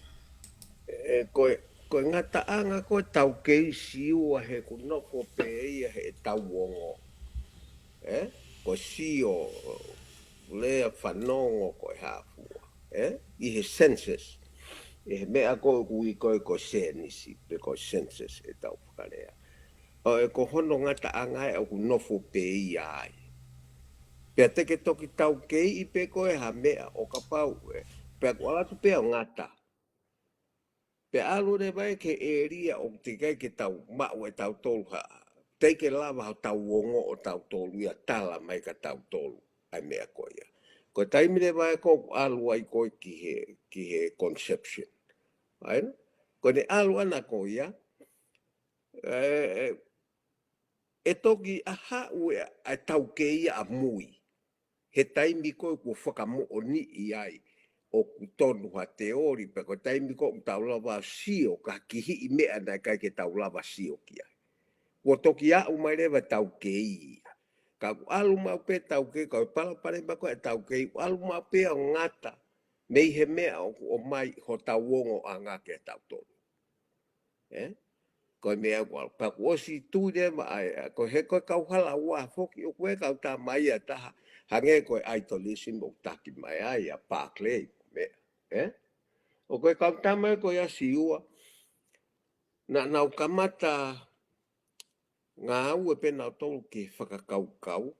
ʻE, ko e, ko e ngataʻanga ko e taukei Siua he ʻoku nofo pē ia he tauongo. Ē? Ko e sio, lea, fanongo ko e hā fua. Ē? ʻI he senses. ʻI he meʻa ko ē ʻoku ui ko e ko e sēnisi, pe ko e senses ʻetau fakalea. ʻO e ko hono ngataʻanga ē ʻoku nofo pē ia ai. Pea te ke toki taukei pē ko e hā meʻa ʻo kapau ē. Pea ʻoku ʻalu atu pē ʻo ngata. Pea ʻalu leva ē ki he ʻēlia ʻoku teʻeki ai ke tau maʻu ʻe tautolu ha. Teʻeki ke lava hotau ongo ʻo tautolu ia tala mai kia tautolu ʻa e meʻa ko ia. Ko e taimi leva ē ko ē ʻoku ʻalu ai ko ē ki he, ki he conception. ʻAi? Ko ʻene ʻalu ʻana ko ia, ē, ē, ʻe toki ʻahaʻu ē ʻa e taukei ia ʻamui. He taimi ko ē kuo fakamoʻoniʻi ai ʻoku tonu ha teoli, pea ko e taimi ko ē ʻoku tau lava sio ki ha kihiʻi meʻa naʻe ʻikai ke tau lava sio ki ai. Kuo toki aʻu mai leva taukei ia. Ka ʻoku ʻalu maʻu pē taukei, ka ʻoku palopalema ko ē taukei, ʻalu maʻu pē ʻo ngata mei he meʻa ʻoku ʻomai hotau ongoʻanga kia tautolu. Ē? Ko e meʻa ʻoku ʻalu. Pea kuo ʻosi tui leva ai, ʻa, ko e he ko e kauhala ua foki ʻoku ʻi ai e kau tama ia ʻe taha, hangē ko e idolism ʻoku taki mai ai ʻa Barclay, meʻa. ʻE? ʻO ko e kau tama ko ia Siua, naʻa nau kamata ngāue pē nautolu ke fakakaukau,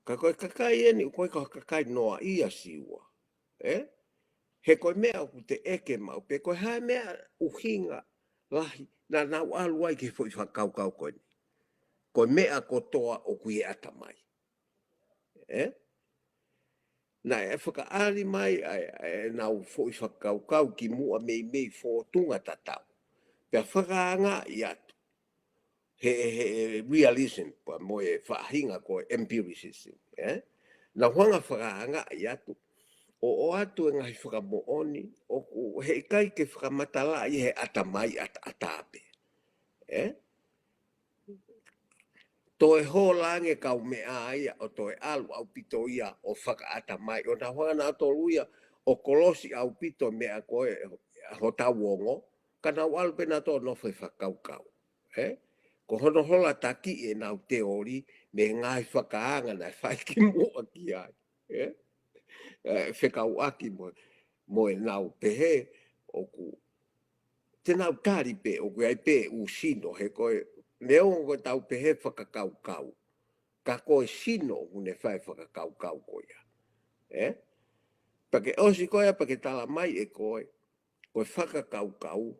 ka ko e kakai eni, ko e kakai noa ia Siua. ʻE? He ko e meʻa ʻoku te ʻeke maʻu pē, ko e hā e meʻa ʻuhinga lahi, naʻa nau ʻalu ai ke foʻi fakakaukau ko eni. Ko e meʻa kotoa ʻoku ʻi he ʻatamai. ʻE? Naʻe fakaʻali mai ai, ʻa ʻenau foʻi fakakaukau ki muʻa meimei fōtunga tatau. Pea fakaangaʻi atu. He, he, he realism, pea mo e faʻahinga ko e empiricism, ʻe? Naʻa nau hanga fakaangaʻi atu. ʻO, ʻoatu e ngaahi fakamoʻoni, ʻoku, heʻikai ke fakamatalaʻi he ʻatamai ʻataʻatā pē. ʻE? Toe hola ange kau meʻa ia ʻo toe ʻalu ʻaupito ia ʻo fakaʻatamai. ʻO nau hanga nautolu ia ʻo kolosi ʻaupito meʻa ko e hotau ongo. Ka nau ʻalu pē nautolu ʻo nofo he fakakaukau. ʻE? Ko hono hola taki ʻenau teoli, mei he ngaahi fakaanga naʻe fai ki muʻa ki ai. ʻE? ʻE, fekauʻaki mo, mo ʻenau pehē, ʻoku, te nau tali pē, ʻoku ʻi ai pē ʻū sino, he ko e, neongo ko e tau pehē fakakaukau. Ka ko e sino ʻoku ne fai fakakaukau ko ia. ʻE? Pea ke ʻosi ko ia, pea ke tala mai ʻe koe, ko e fakakaukau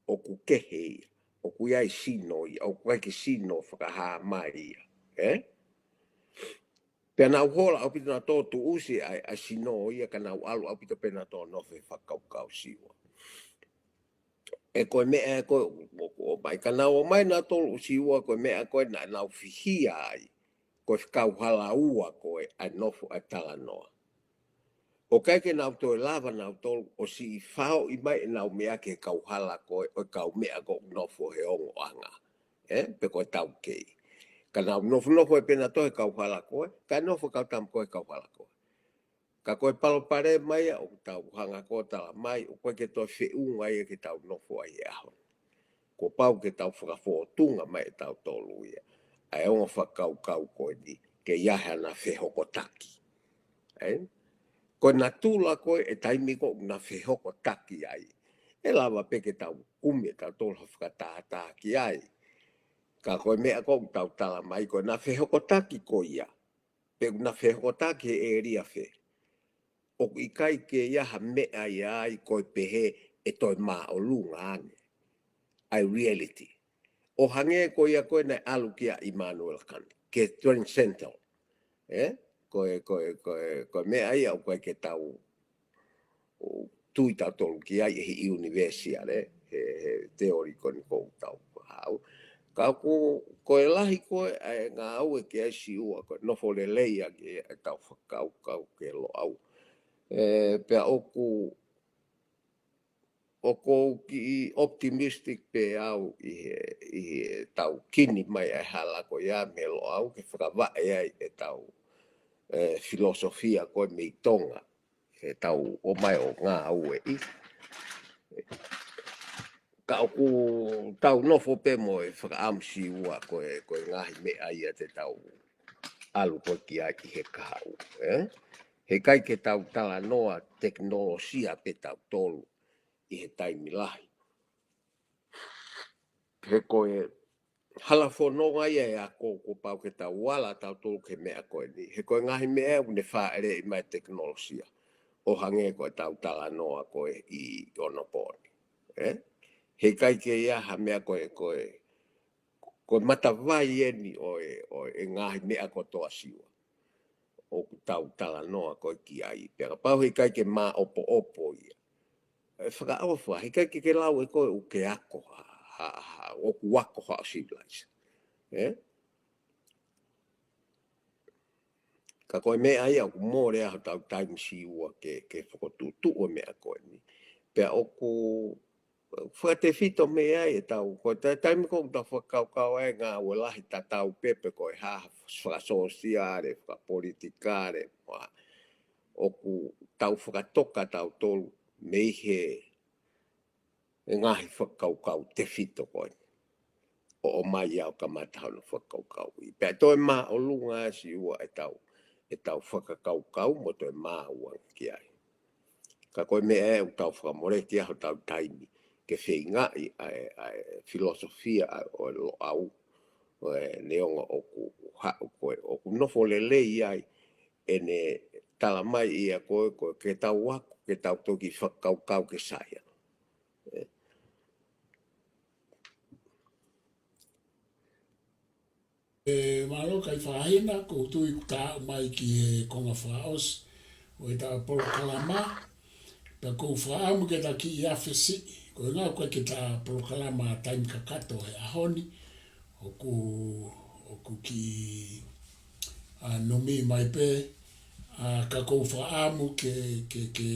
ʻoku kehe ia, ʻoku ʻi ai sino ia, ʻoku ʻikai ke sino fakahā mai ia. ʻE? Pea nau hola ʻaupito nautolu tuʻusi ʻa e, ʻa e sino ia ka nau ʻalu ʻaupito pē nautolu nofo he fakakaukau Siua. ʻE ko e meʻa ʻe ko e, ʻo, ʻo, ʻomai ka nau ʻomai nautolu ʻo Siua ko e meʻa ko e naʻa nau fihia ai, ko e kauhala ua ko e ʻa e nofo ʻa e talanoa. ʻOku ʻikai ke nau toe lava nautolu ʻo siʻi faoʻi mai ʻenau meʻa ki he kauhala ko e, ʻo e kau meʻa ko e nofo he ongoʻanga. ʻE, pe ko e taukei. Ka nau nofonofo ʻe pē nautolu he kauhala ko e, ka nofo kau tama ko e he kauhala ko e. Ka ko e palopalema ia ʻoku tau hanga ko e tala mai, ʻoku ʻikai ke toe feʻunga ia ke tau nofo ai he ʻaho ni. Kuo pau ke tau fakafōtunga mai ʻe tautolu ia. ʻA e ongo fakakaukau ko eni, ke ʻi ai hana fehokotaki. ʻE? Ko e natula ko e taimi ko ē naʻa fehokotaki ai. ʻE lava pē ke tau kumi ʻe tautolu ha fakatātā ki ai. Ka ko e meʻa ko ē ʻoku tau tala mai ko e naʻa fehokotaki ko ia. Pe ʻoku naʻa fehokotaki he ʻēlia fē. ʻOku ʻikai ke ʻi ai ha meʻa ia ai ko e pehē ʻe toe māʻolunga ange. ʻA e reality. ʻO hangē ko ia ko e naʻe ʻalu ki ai ʻImanuela Kani. Ke transcendental. ʻE? Ko e, ko e, ko e, ko e meʻa ia ʻoku ʻikai ke tau ʻo tui tautolu ki ai ʻe he ʻiunivesiale, he, he teoli ko eni ʻoku tau haʻu. Ka ʻoku, ko e lahi ko e, ʻa e ngāue ki ai Siua, ko e nofo lelei ange ʻa e tau fakakaukau ki Loʻau. ʻE, pea ʻoku, ʻoku ou kiʻi optimistic pē au ʻi he, ʻi he tau kini mai ʻa e hala ko ia mei Loʻau ke fakavaʻe ai ʻe tau, ʻe, filosofia ko e mei Tonga. ʻE tau ʻomai ʻo ngāueʻi. Ka ʻoku tau nofo pē mo e fakaʻamu Siua ko e, ko e ngaahi meʻa ia te tau ʻalu ko ē ki ai ʻi he kahaʻu, ʻe? Heʻikai ke tau talanoa tekinolosia pē tautolu ʻi he taimi lahi. He ko e hala fononga ia ʻe ako kuo pau ke tau ala tautolu ki he meʻa ko eni. He ko e ngaahi meʻa ʻoku ne fāʻeleʻi mai tekinolosia. ʻO hangē ko e tau talanoa ko ē ʻi Onopōni. ʻE? Heʻikai ke ʻi ai ha meʻa ko e, ko e, ko e matavai eni ʻo e, ʻo e ngaahi meʻa kotoa Siua. ʻOku tau talanoa ko ē ki ai. Pea kapau heʻikai ke māʻopoʻopo ia. ʻE fakaʻofa, heʻikai ke ke lau ʻe koe ʻoku ke ako ha, ha, ha, ʻoku ako ha sivilaisa. ʻE? Ka ko e meʻa ia ʻoku mole ʻa hotau taimi Siua ke, ke fokotuʻutuʻu e meʻa ko eni. Pea ʻoku fakatefito mei ai ʻe tau, ko e ta-, taimi ko ē ʻoku tau fakakaukau ai ngāue lahi tatau pē pe ko e hā, fakasōsiale, fakapolitikale, ʻoku tau fakatoka tautolu mei he, he ngaahi fakakaukau tefito ko ē. ʻO ʻomai ia ʻo kamata hono fakakaukauʻi. Pea toe māʻolunga Siua ʻe tau, ʻe tau fakakaukau mo toe maʻu ange ki ai. Ka ko e meʻa ē ʻoku tau fakamoleki ʻa hotau taimi ke feingaʻi ʻa e, ʻa e filosofia ʻa e, ʻo e Loʻau, ʻo e neongo ʻoku haʻu ko ē, ʻoku nofo lelei ai ʻene tala mai ia ko ē, ko ē ke tau ako, ke tau toki fakakaukau ke saiʻia. ʻE, mālō Kaifahina, ʻoku ou tui kuo ta aʻu mai ki he konga fakaʻosi ʻo ʻeta polokalama. Pea ʻoku ou fakaʻamu ke ta kiʻi afe siʻi, ko e ʻuhinga ʻoku ʻikai ke ta polokalama taimi kakato he ʻaho ni, ʻoku, ʻoku kiʻi, ʻa, numi mai pē, ʻa, ka ʻoku ou fakaʻamu ke, ke, ke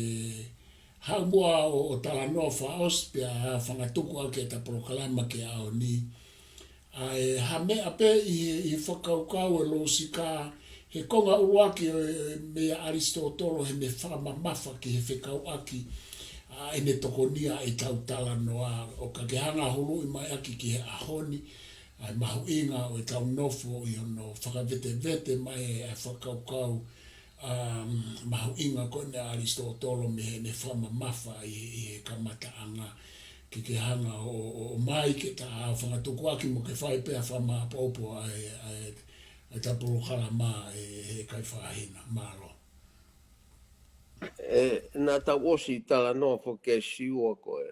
haʻu muʻa ʻo, ʻo talanoa fakaʻosi pea, ʻa, fakatuku ʻaki ʻeta polokalama ki he ʻaho ni. ʻA e, ha meʻa pē ʻi he, ʻi he fakakaukau ʻa Losika, he konga ʻuluaki ʻo e, ʻo e meʻa ʻa ʻAlisitōtolo heʻene fakamamafa ki he fekauʻaki, ʻa, ʻene tokonia ʻetau talanoa, ʻo ka ke hanga ʻo huluʻi mai ʻaki ki he ʻaho ni, ʻa e mahuʻinga ʻo ʻetau nofo ʻi hono fakavetevete mai ʻa e fakakaukau, ʻa, mahuʻinga ko eni ʻa ʻAlisitōtolo mei heʻene fakamamafa ʻi, ʻi he kamataʻanga. Ke ke hanga ʻo, ʻo, ʻo ʻomai ke ta fakatuku ʻaki mo ke fai pē ʻa e fakamāʻopoʻopo ʻa e, ʻa e, ʻa ʻeta polokalama ē, ʻe Kaifahina. Mālō. ʻE, naʻa tau ʻosi talanoa foki ʻa Siua ko ē,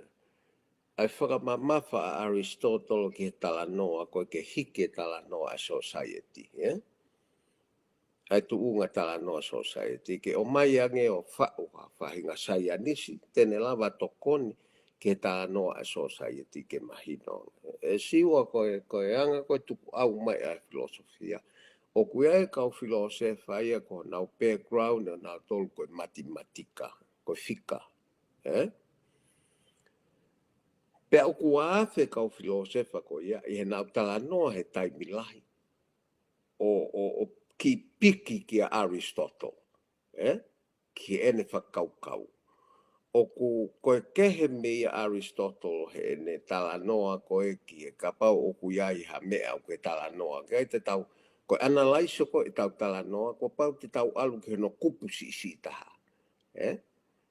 ʻa e fakamamafa ʻa ʻAlisitōtolo ki he talanoa, ko e ke hiki e talanoa ʻa e society, ē? ʻA e tuʻunga talanoa society, ke ʻomai ange ʻo faʻu ha faʻahinga saienisi, te ne lava tokoni ki he talanoa ʻa e society ke mahino. ʻE Siua ko e, ko e anga ko e tukuʻau mai ʻa e filosofia. ʻOku ʻi ai e kau filōsefa ia ko honau background ʻo nautolu ko e matimatika, ko e fika. Ē? Pea ʻoku afe kau filōsefa ko ia, ʻi heʻenau talanoa he taimi lahi. ʻO, ʻo, ʻo kiʻi piki kia ʻAlisitōtolo. Ē? Ki heʻene fakakaukau. ʻOku ko e kehe mei a ʻAlisitōtolo heʻene talanoa ko ē ki he kapau ʻoku ʻi ai ha meʻa ʻoku ke talanoa. Ke ai te tau, ko e analyze ko ē ʻetau talanoa, kuo pau te tau ʻalu ki hono kupu siʻisiʻi taha. Ē?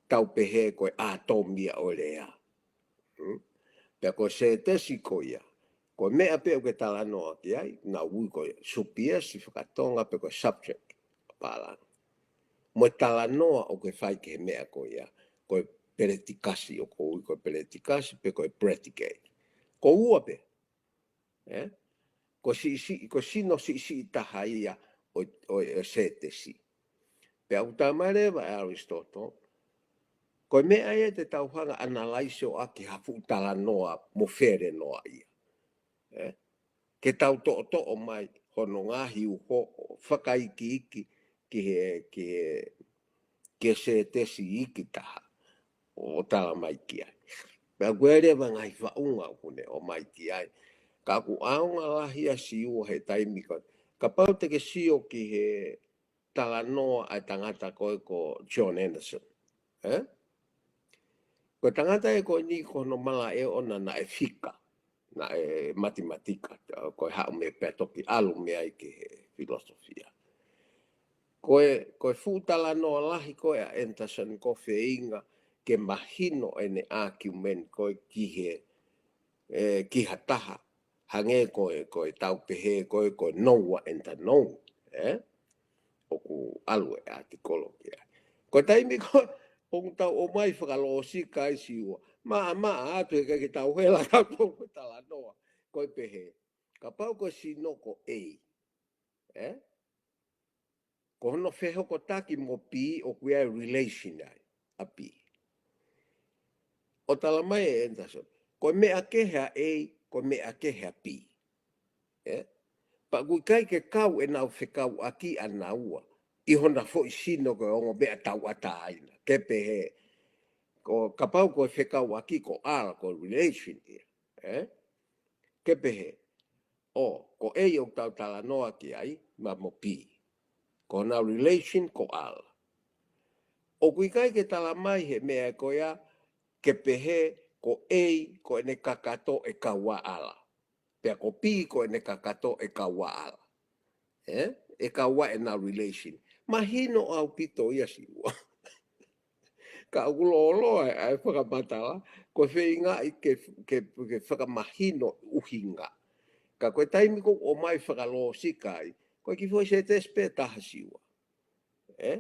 Tau pehē ko e ʻātomi ia ʻo e lea. Hmm? Pea ko e sētesi ko ia. Ko e meʻa pē ʻoku ke talanoa ki ai, naʻa ui ko e supiesi fakatonga pe ko e subject ʻa pālangi. Mo e talanoa ʻoku ke fai ki he meʻa ko ia, ko e peletikasi ʻoku ui ko e peletikasi pe ko e predicate. Ko ua pē, ē? Ko siʻisiʻi, ko sino siʻisiʻi taha ia ʻo, ʻo, ʻo e sētesi. Pea ʻoku talamai leva ʻe ʻAlisitōtolo, ko e meʻa ia te tau hanga ʻo analyze ʻaki ha fuʻu talanoa mo felenoa ia. Ē? Ke tau toʻotoʻo mai hono ngaahi uho ʻo fakaikiiki ki he, ki he, ki he sētesi iiki taha ʻo talamai ki ai. Pea ʻoku ʻi ai leva ngaahi faʻunga ʻoku ne ʻomai ki ai. Ka ʻoku ʻaonga lahi ʻa Siua he taimi ko ē. Kapau te ke sio ki he talanoa ʻa e tangata ko ē ko John Anderson. Ē? Ko e tangata ē ko eni ko hono malaʻe ʻoʻona naʻe fika, naʻe matimatika, ko e haʻu mei ai pea toki ʻalu mei ai ki he filosofia. Ko e, ko e fuʻu talanoa lahi ko ē ʻa Anderson ko e feinga ke mahino ʻene argument ko ē ki he, ē, ki ha taha. Hangē ko e, ko e tau pehē ko e, ko e knower and the known, ē? ʻOku ʻalu e ʻātikolo ki ai. Ko e taimi ko ē, ʻoku tau ʻomai fakalōsika ai Siua. Maʻamaʻa atu he ʻikai ke tau hela tautolu ko e talanoa. Ko e pehē. Kapau ko e sino ko A. Ē? Ko hono fehokotaki mo B ʻoku ʻi ai e relation ai, ʻa B. ʻO talamai ʻe Anderson, ko e meʻa kehe ʻa A, ko e meʻa kehe ʻa B. Ē? Pea ʻoku ʻikai ke kau ʻenau fekauʻaki ʻanaua, ʻi hona foʻi sino ko e ongo meʻa tauʻatāina. Ke pehē, ko kapau ko e fekauʻaki ko R, ko e relation ia. Ē? Ke pehē, ʻo, ko A ʻoku tau talanoa ki ai, ma mo B. Ko honau relation ko R. ʻOku ʻikai ke talamai he meʻa ko ia, ke pehē, ko A, ko ʻene kakato ʻe kau ʻa R. Pea ko B, ko ʻene kakato ʻe kau ʻa R. Ē? ʻE kau ʻa ʻenau relation. Mahino ʻaupito ia Siua. Ka ʻoku lōloa ʻa e fakamatala, ko e feingaʻi ke, ke, ke fakamahino ʻuhinga. Ka ko e taimi ko ē ʻoku ʻomai fakalōsika ai, ko e kiʻi foʻi sētesi pē ʻe taha, Siua. ʻE?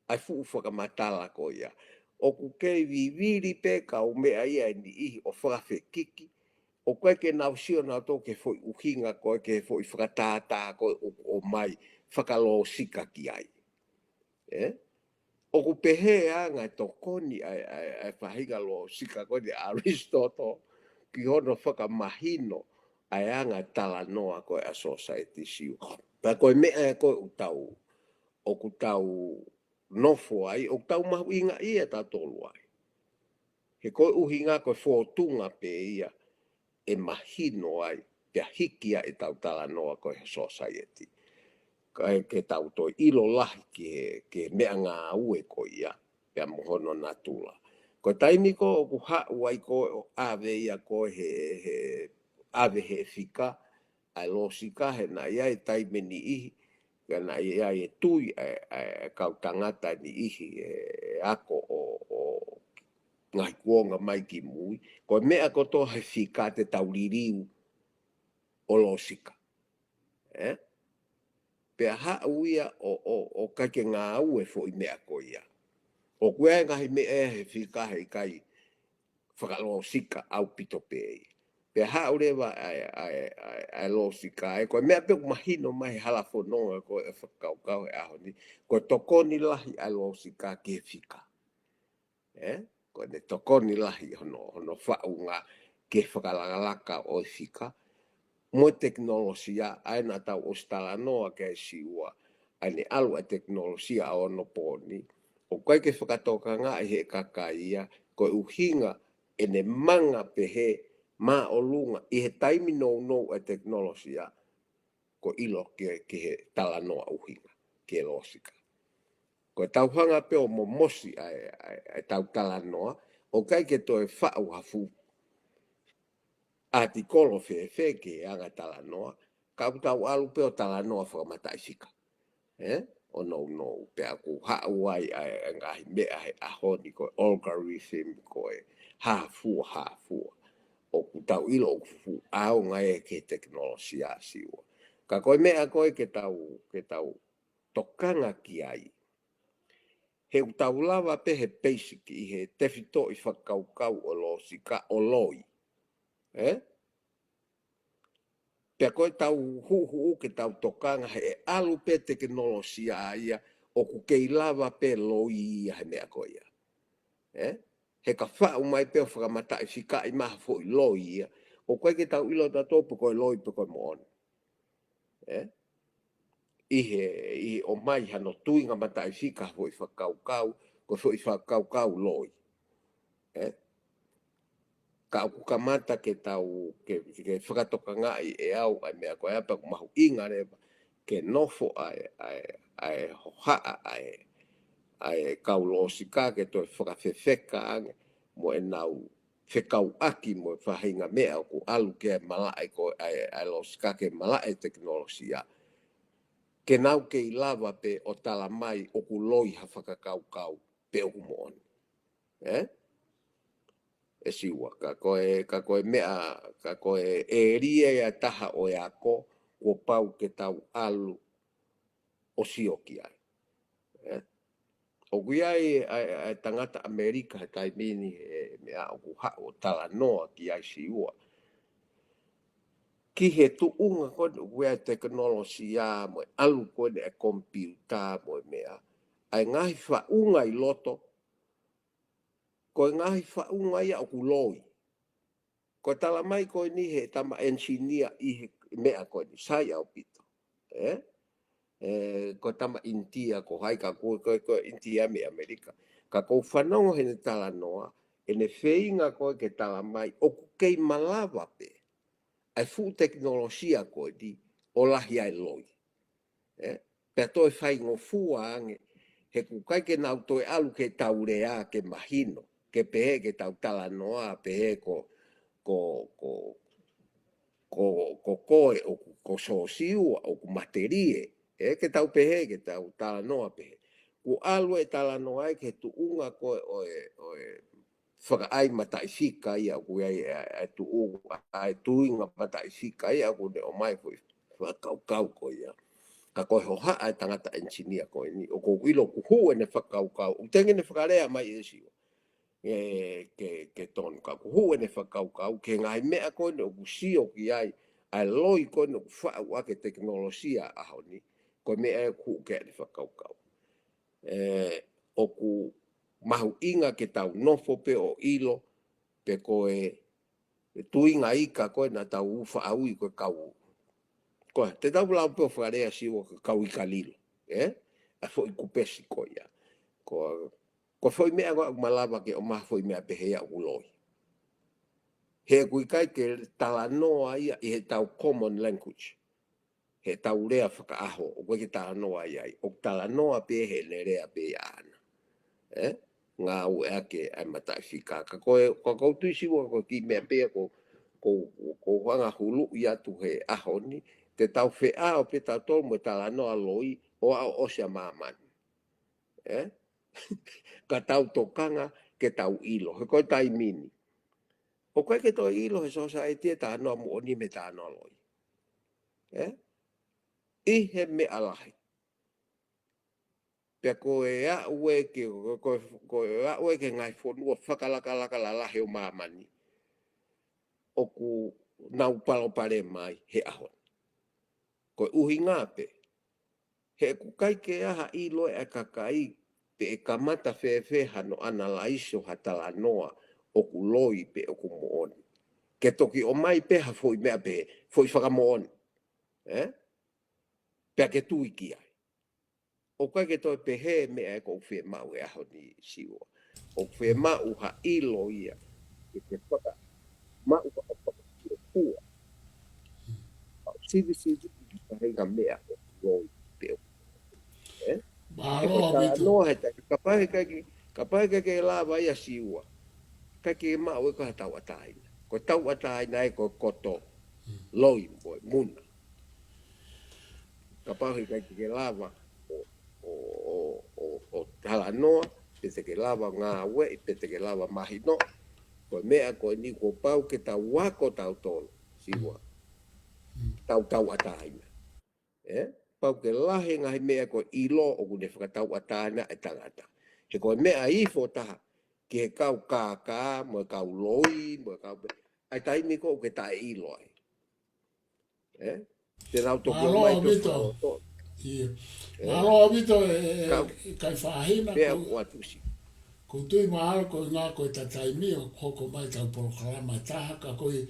ʻA e fuʻu fakamatala ko ia. ʻOku kei vivili pē kau meʻa ia ʻe niʻihi ʻo fakafekiki. ʻOku ʻikai ke nau sio nautolu ki he foʻi ʻuhinga ko ē, ki he foʻi fakatātā ko ē ʻoku ʻomai fakalōsika ki ai. ʻE? ʻOku pehē ʻa e anga e tokoni ʻa e, ʻa e, ʻa e faʻahinga lōsika ko eni ʻa ʻAlisitoto ki hono fakamahino ʻa e anga e talanoa ko ē ʻa e sōsaieti Siu. Pea ko e meʻa ē ko ē ʻoku tau, ʻoku tau nofo ai, ʻoku tau mahuʻingaʻia ʻe tautolu ai. He ko e ʻuhinga ko e fōtunga pē ia ʻe mahino ai, pea hiki ai ʻetau talanoa ko ē he sōsaieti. Kae ke tau toe ʻilo lahi ki he, ki he meʻangāue ko ia, pea mo hono natula. Ko e taimi ko ē ʻoku haʻu ai ko ē ʻo ʻave ia ko ē he, he, ʻave he fika, ʻa e lōsika he naʻe ʻi ai e taimi ʻe niʻihi, ka naʻe ʻi ai e tui ʻa e, ʻa e kau tangata ʻe niʻihi ʻe, ʻe ako ʻo, ʻo ngaahi kuonga mai ki mui. Ko e meʻa kotoa he fika te tau liliu ʻo lōsika. ʻE? Pea haʻu ia ʻo, ʻo, ʻo ʻikai ke ngāue e foʻi meʻa ko ia. ʻOku ʻi ai e ngaahi meʻa he fika he ʻikai fakalōsika ʻaupito pē ia. Pea haʻu leva ʻa e, ʻa e, ʻa e, ʻa e lōsika, ʻa e ko e meʻa pē ʻoku mahino mai he hala fononga ko ē ʻa e fakakaukau he ʻaho ni, ko e tokoni lahi ʻa e lōsika ki he fika. ʻE? Ko ʻene tokoni lahi hono, hono faʻunga ki he fakalakalaka ʻo e fika, mo e tekinolosia, ʻa ia naʻa tau ʻosi talanoa ki ai Siua, ʻa ʻene ʻalu ʻa e tekinolosia ʻa onopooni, ʻoku ʻikai ke fakatokangaʻi ʻe he kakai ia, ko e ʻuhinga ʻene manga pehē māʻolunga ʻi he taimi nounou ʻa e tekinolosia, ko e ʻilo ki, ki he talanoa ʻuhinga, ki he lōsika. Ko e tau hanga pē ʻo momosi ʻa e, ʻa e, ʻa e tau talanoa, ʻoku ʻikai ke toe faʻu ha fuʻu ʻatikolo fēfē ki he anga talanoa, ka ʻoku tau ʻalu pē ʻo talanoa fakamataʻifika. ʻE? ʻO nounou, pea ʻoku haʻu ai ʻa e, ʻa e ngaahi meʻa he ʻaho ni ko e algorithm, ko e hā fua, hā fua. ʻOku tau ʻilo ʻoku fuʻu ʻaonga ia ki he tekinolosia Siua. Ka ko e meʻa ko ē ke tau, ke tau tokanga ki ai. He ʻoku tau lava pē he basic ʻi he tefitoʻi fakakaukau ʻo lōsika ʻo loi. ʻE? Pea ko e tau huʻuhuʻu ke tau tokanga he ʻe ʻalu pē tekinolosia ia ʻoku kei lava pē loi ia he meʻa ko ia. ʻE? He ka faʻu mai pē ʻo fakamataʻifikaʻi mai ha foʻi loi ia, ʻoku ʻikai ke tau ʻilo tautolu pe ko e loi pe ko e moʻoni. ʻE? ʻI he, ʻi he ʻomai hano tuinga mataʻifika ha foʻi fakakaukau, ko e foʻi fakakaukau loi. ʻE? Ka ʻoku kamata ke tau, ke, ke fakatokangaʻi ʻe au ʻa e meʻa ko ia pea ʻoku mahuʻinga leva ke nofo ʻa e, ʻa e, ʻa e hohaʻa ʻa e, ʻa e kau lōsika ke toe fakafefeka ange mo ʻenau fekauʻaki mo e faʻahinga meʻa ʻoku ʻalu ki ai e malaʻe ko ē ʻa e, ʻa e lōsika ki he malaʻe tekinolosia. Ke nau kei lava pē ʻo tala mai ʻoku loi ha fakakaukau pe ʻoku moʻoni. ʻE? ʻE Siua, ka ko e, ka ko e meʻa, ka ko e ʻēlia ia ʻe taha ʻo e ako, kuo pau ke tau ʻalu ʻo sio ki ai. ʻE? ʻOku ʻi ai ʻa e, ʻa e tangata ʻAmelika he taimi ni he meʻa ʻoku haʻu ʻo talanoa ki ai Siua. Ki he tuʻunga ko ē ʻoku ʻi ai e tekinolosia mo e ʻalu ko ē ʻa e komipiuta mo e meʻa. ʻA e ngaahi faʻunga ʻi loto, ko e ngaahi faʻunga ia ʻoku loi. Ko e tala mai ko eni he tama engineer ʻi he meʻa ko eni, sai ʻaupito. ʻE? ʻE, ko e tama ʻInitia ko hai ka ko, ko, ko ʻInitia mei ʻAmelika. Ka ʻoku ou fanongo heʻene talanoa, ʻene feinga ko ē ke tala mai, ʻoku kei malava pē ʻa e fuʻu tekinolosia ko eni ʻo lahi ai e loi. ʻE? Pea toe faingofua ange, he ʻoku ʻikai ke nau toe ʻalu ke tau lea ke mahino, ke pehē ke tau talanoa, pehē ko, ko, ko, ko, ko koe ʻoku, ko Siosiua ʻoku matelie, ʻe ke tau pehē ke tau talanoa pehē. Kuo ʻalu e talanoa ai ki he tuʻunga ko ē ʻo e, ʻo e fakaʻai mataʻifika ia ʻoku ʻi ai e, e tuʻu, ʻa e tuʻinga mataʻifika ia ʻoku ne ʻomai foʻi fakakaukau ko ia. Ka ko e hohaʻa e tangata ʻenisinia ko eni, ʻoku ou ʻilo kuo hū ʻene fakakaukau, ʻoku teʻeki ke ne fakalea mai ʻe Siua. ʻE, ke, ke tonu ka kuo hū ʻene fakakaukau, ki he ngaahi meʻa ko eni ʻoku sio ki ai, ʻa e loi ko eni ʻoku faʻu ʻaki e tekinolosia ʻaho ni, ko e meʻa ē ʻoku hū ki ai ʻene fakakaukau. ʻE, ʻoku mahuʻinga ke tau nofo pē ʻo ʻilo, pe ko e, e tuʻinga ika ko ē naʻa tau faʻa ui ko e kau. Ko e, te tau lau pē ʻo fakalea Siua ko e kau ika lilo, ē? ʻA e foʻi kupesi ko ia. Ko, ko e foʻi meʻa ko ē ʻoku malava ke ʻomai ha foʻi meʻa pehē ia ʻoku loi. He ʻoku ʻikai ke talanoa ia ʻi heʻetau common language. Heʻetau lea fakaʻaho, ʻoku ʻikai ke talanoa ia ai. ʻOku talanoa pē heʻene lea pē ia ʻaʻana. Ē? Ngāueʻaki ʻa e mataʻifika. Ka ko e, ko ʻeku tui Siua ko e kiʻi meʻa pē ia ko, ko, ko e anga huluʻi atu he ʻaho ni, te tau feʻao pē tautolu mo e talanoa loi, ʻo aʻu ʻo ʻosi ʻa māmani. Ē? Ka tau tokanga ke tau ʻilo. He ko e taimi ni. ʻOku ʻikai ke toe ʻilo he sōsaieti e talanoa moʻoni mei he talanoa loi. Ē? ʻI he meʻa lahi. Pea ko e aʻu ē ki he, ko, ko, ko e aʻu ē ki he ngaahi fonua fakalakalaka lalahi ʻo māmani. ʻOku nau palopalema ai he ʻaho ni. Ko e ʻuhinga pē. He ʻoku ʻikai ke ʻi ai ha ʻilo ʻa e kakai pe ʻe kamata fēfē hano ʻanalaiso ha talanoa ʻoku loi pe ʻoku moʻoni. Ke toki ʻomai pē ha foʻi meʻa pē, foʻi fakamoʻoni. Ē? Pea ke tui ki ai. ʻOku ʻikai ke toe pehē meʻa ē ʻoku fiemaʻu he ʻaho ni Siua. ʻOku fiemaʻu ha ʻilo ia. Ke ke faka, maʻu faka, faka, faka, faka, sivi, sivi, ka hinga meʻa ʻoku loi pe ʻoku. Ē? Mālō ʻaupito. Talanoa he taimi, kapau he ʻikai ke, kapau he ʻikai ke lava ia Siua. ʻIkai ke maʻu ē ko ha tauʻatāina. Ko e tauʻatāina ē ko e koto. Loi mo e muna. Kapau he ʻikai ke lava ʻo, ʻo, ʻo, ʻo, ʻo talanoa, pe te ke lava ngāueʻi, pe te ke lava mahino. Ko e meʻa ko eni kuo pau ke tau ako tautolu, Siua. Tau tauʻatāina. Ē? Pau ke lahi e ngaahi meʻa ko e ʻilo ʻoku ne fakatauʻatāina e tangata. He ko e meʻa ifo taha, ki he kau kākā, mo e kau loi, mo e kau pe-, ʻa e taimi ko ē ʻoku ke taʻeʻilo ai. Ē? Te nau toki ʻomai pē ʻaupito. Fakaloto. Ia. Ē? Mālō ʻaupito e, e, e, kau, kai fāhina, pea ko, ʻoatu Siua. Ko e tui mahalo ko e ngā ko e taimi ʻoku hoko mai ʻetau polokalama ʻe taha ka ko e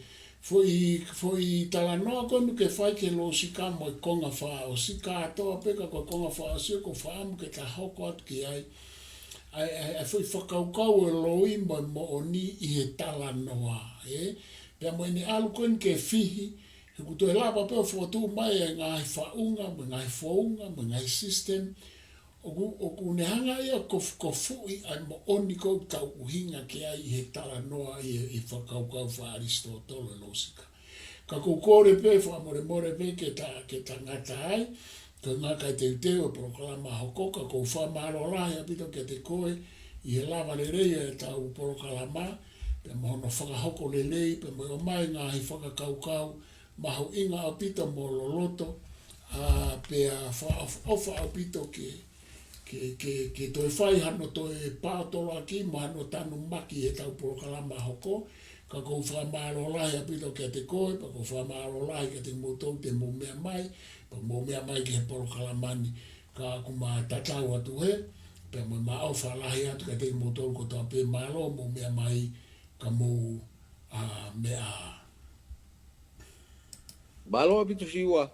foʻi, foʻi talanoa ko eni ʻoku ke fai ki he lōsika mo e konga fakaʻosi kātoa pē ka ko e konga fakaʻosi ʻoku ou fakaʻamu ke ta hoko atu ki ai. ʻA e, ʻa e, ʻa e foʻi fakakaukau ʻo e loi mo e moʻoni ʻi he talanoa, ē? Pea mo ʻene ʻalu ko eni ke fihi, he ʻoku toe lava pē ʻo fokotuʻu mai e ngaahi faʻunga, mo e ngaahi founga, mo e ngaahi system, ʻoku, ʻoku ne hanga ia ʻo kof-, kofuʻi ʻa e moʻoni ʻoku tau ʻuhinga ki ai ʻi he talanoa ʻi he, ʻi he fakakaukau faka-ʻAlisitōtolo e lōsika. Ka ʻoku ou kole pē, fakamolemole pē ke ta, ke ta ngata ai, ko e ngaahi kai teuteu e polokalama hoko, ka ʻoku ou fakamālō lahi ʻaupito kiate koe, ʻi he lava lelei ʻetau polokalama, pea mo hono fakahoko lelei, pea mo e ʻomai ngaahi fakakaukau, mahuʻinga ʻaupito mo loloto, ʻa, pea fakaʻofoʻofa ʻaupito ke, ke, ke, ke toe fai hano toe paotoloaki mo hano tanumaki ʻetau polokalama hoko, ka ʻoku ou fakamālō lahi ʻaupito kiate koe, pea ʻoku ou fakamālō lahi kiate kimoutolu te mou meʻa mai, pea mou meʻa mai ki he polokalama ni, ka ʻoku ma tatau atu hē, pea mo e ʻofa lahi atu kiate kimoutolu kotoa pē mālō, mou meʻa mai, ka mou, ʻa, meʻa. Mālō ʻaupito Siua.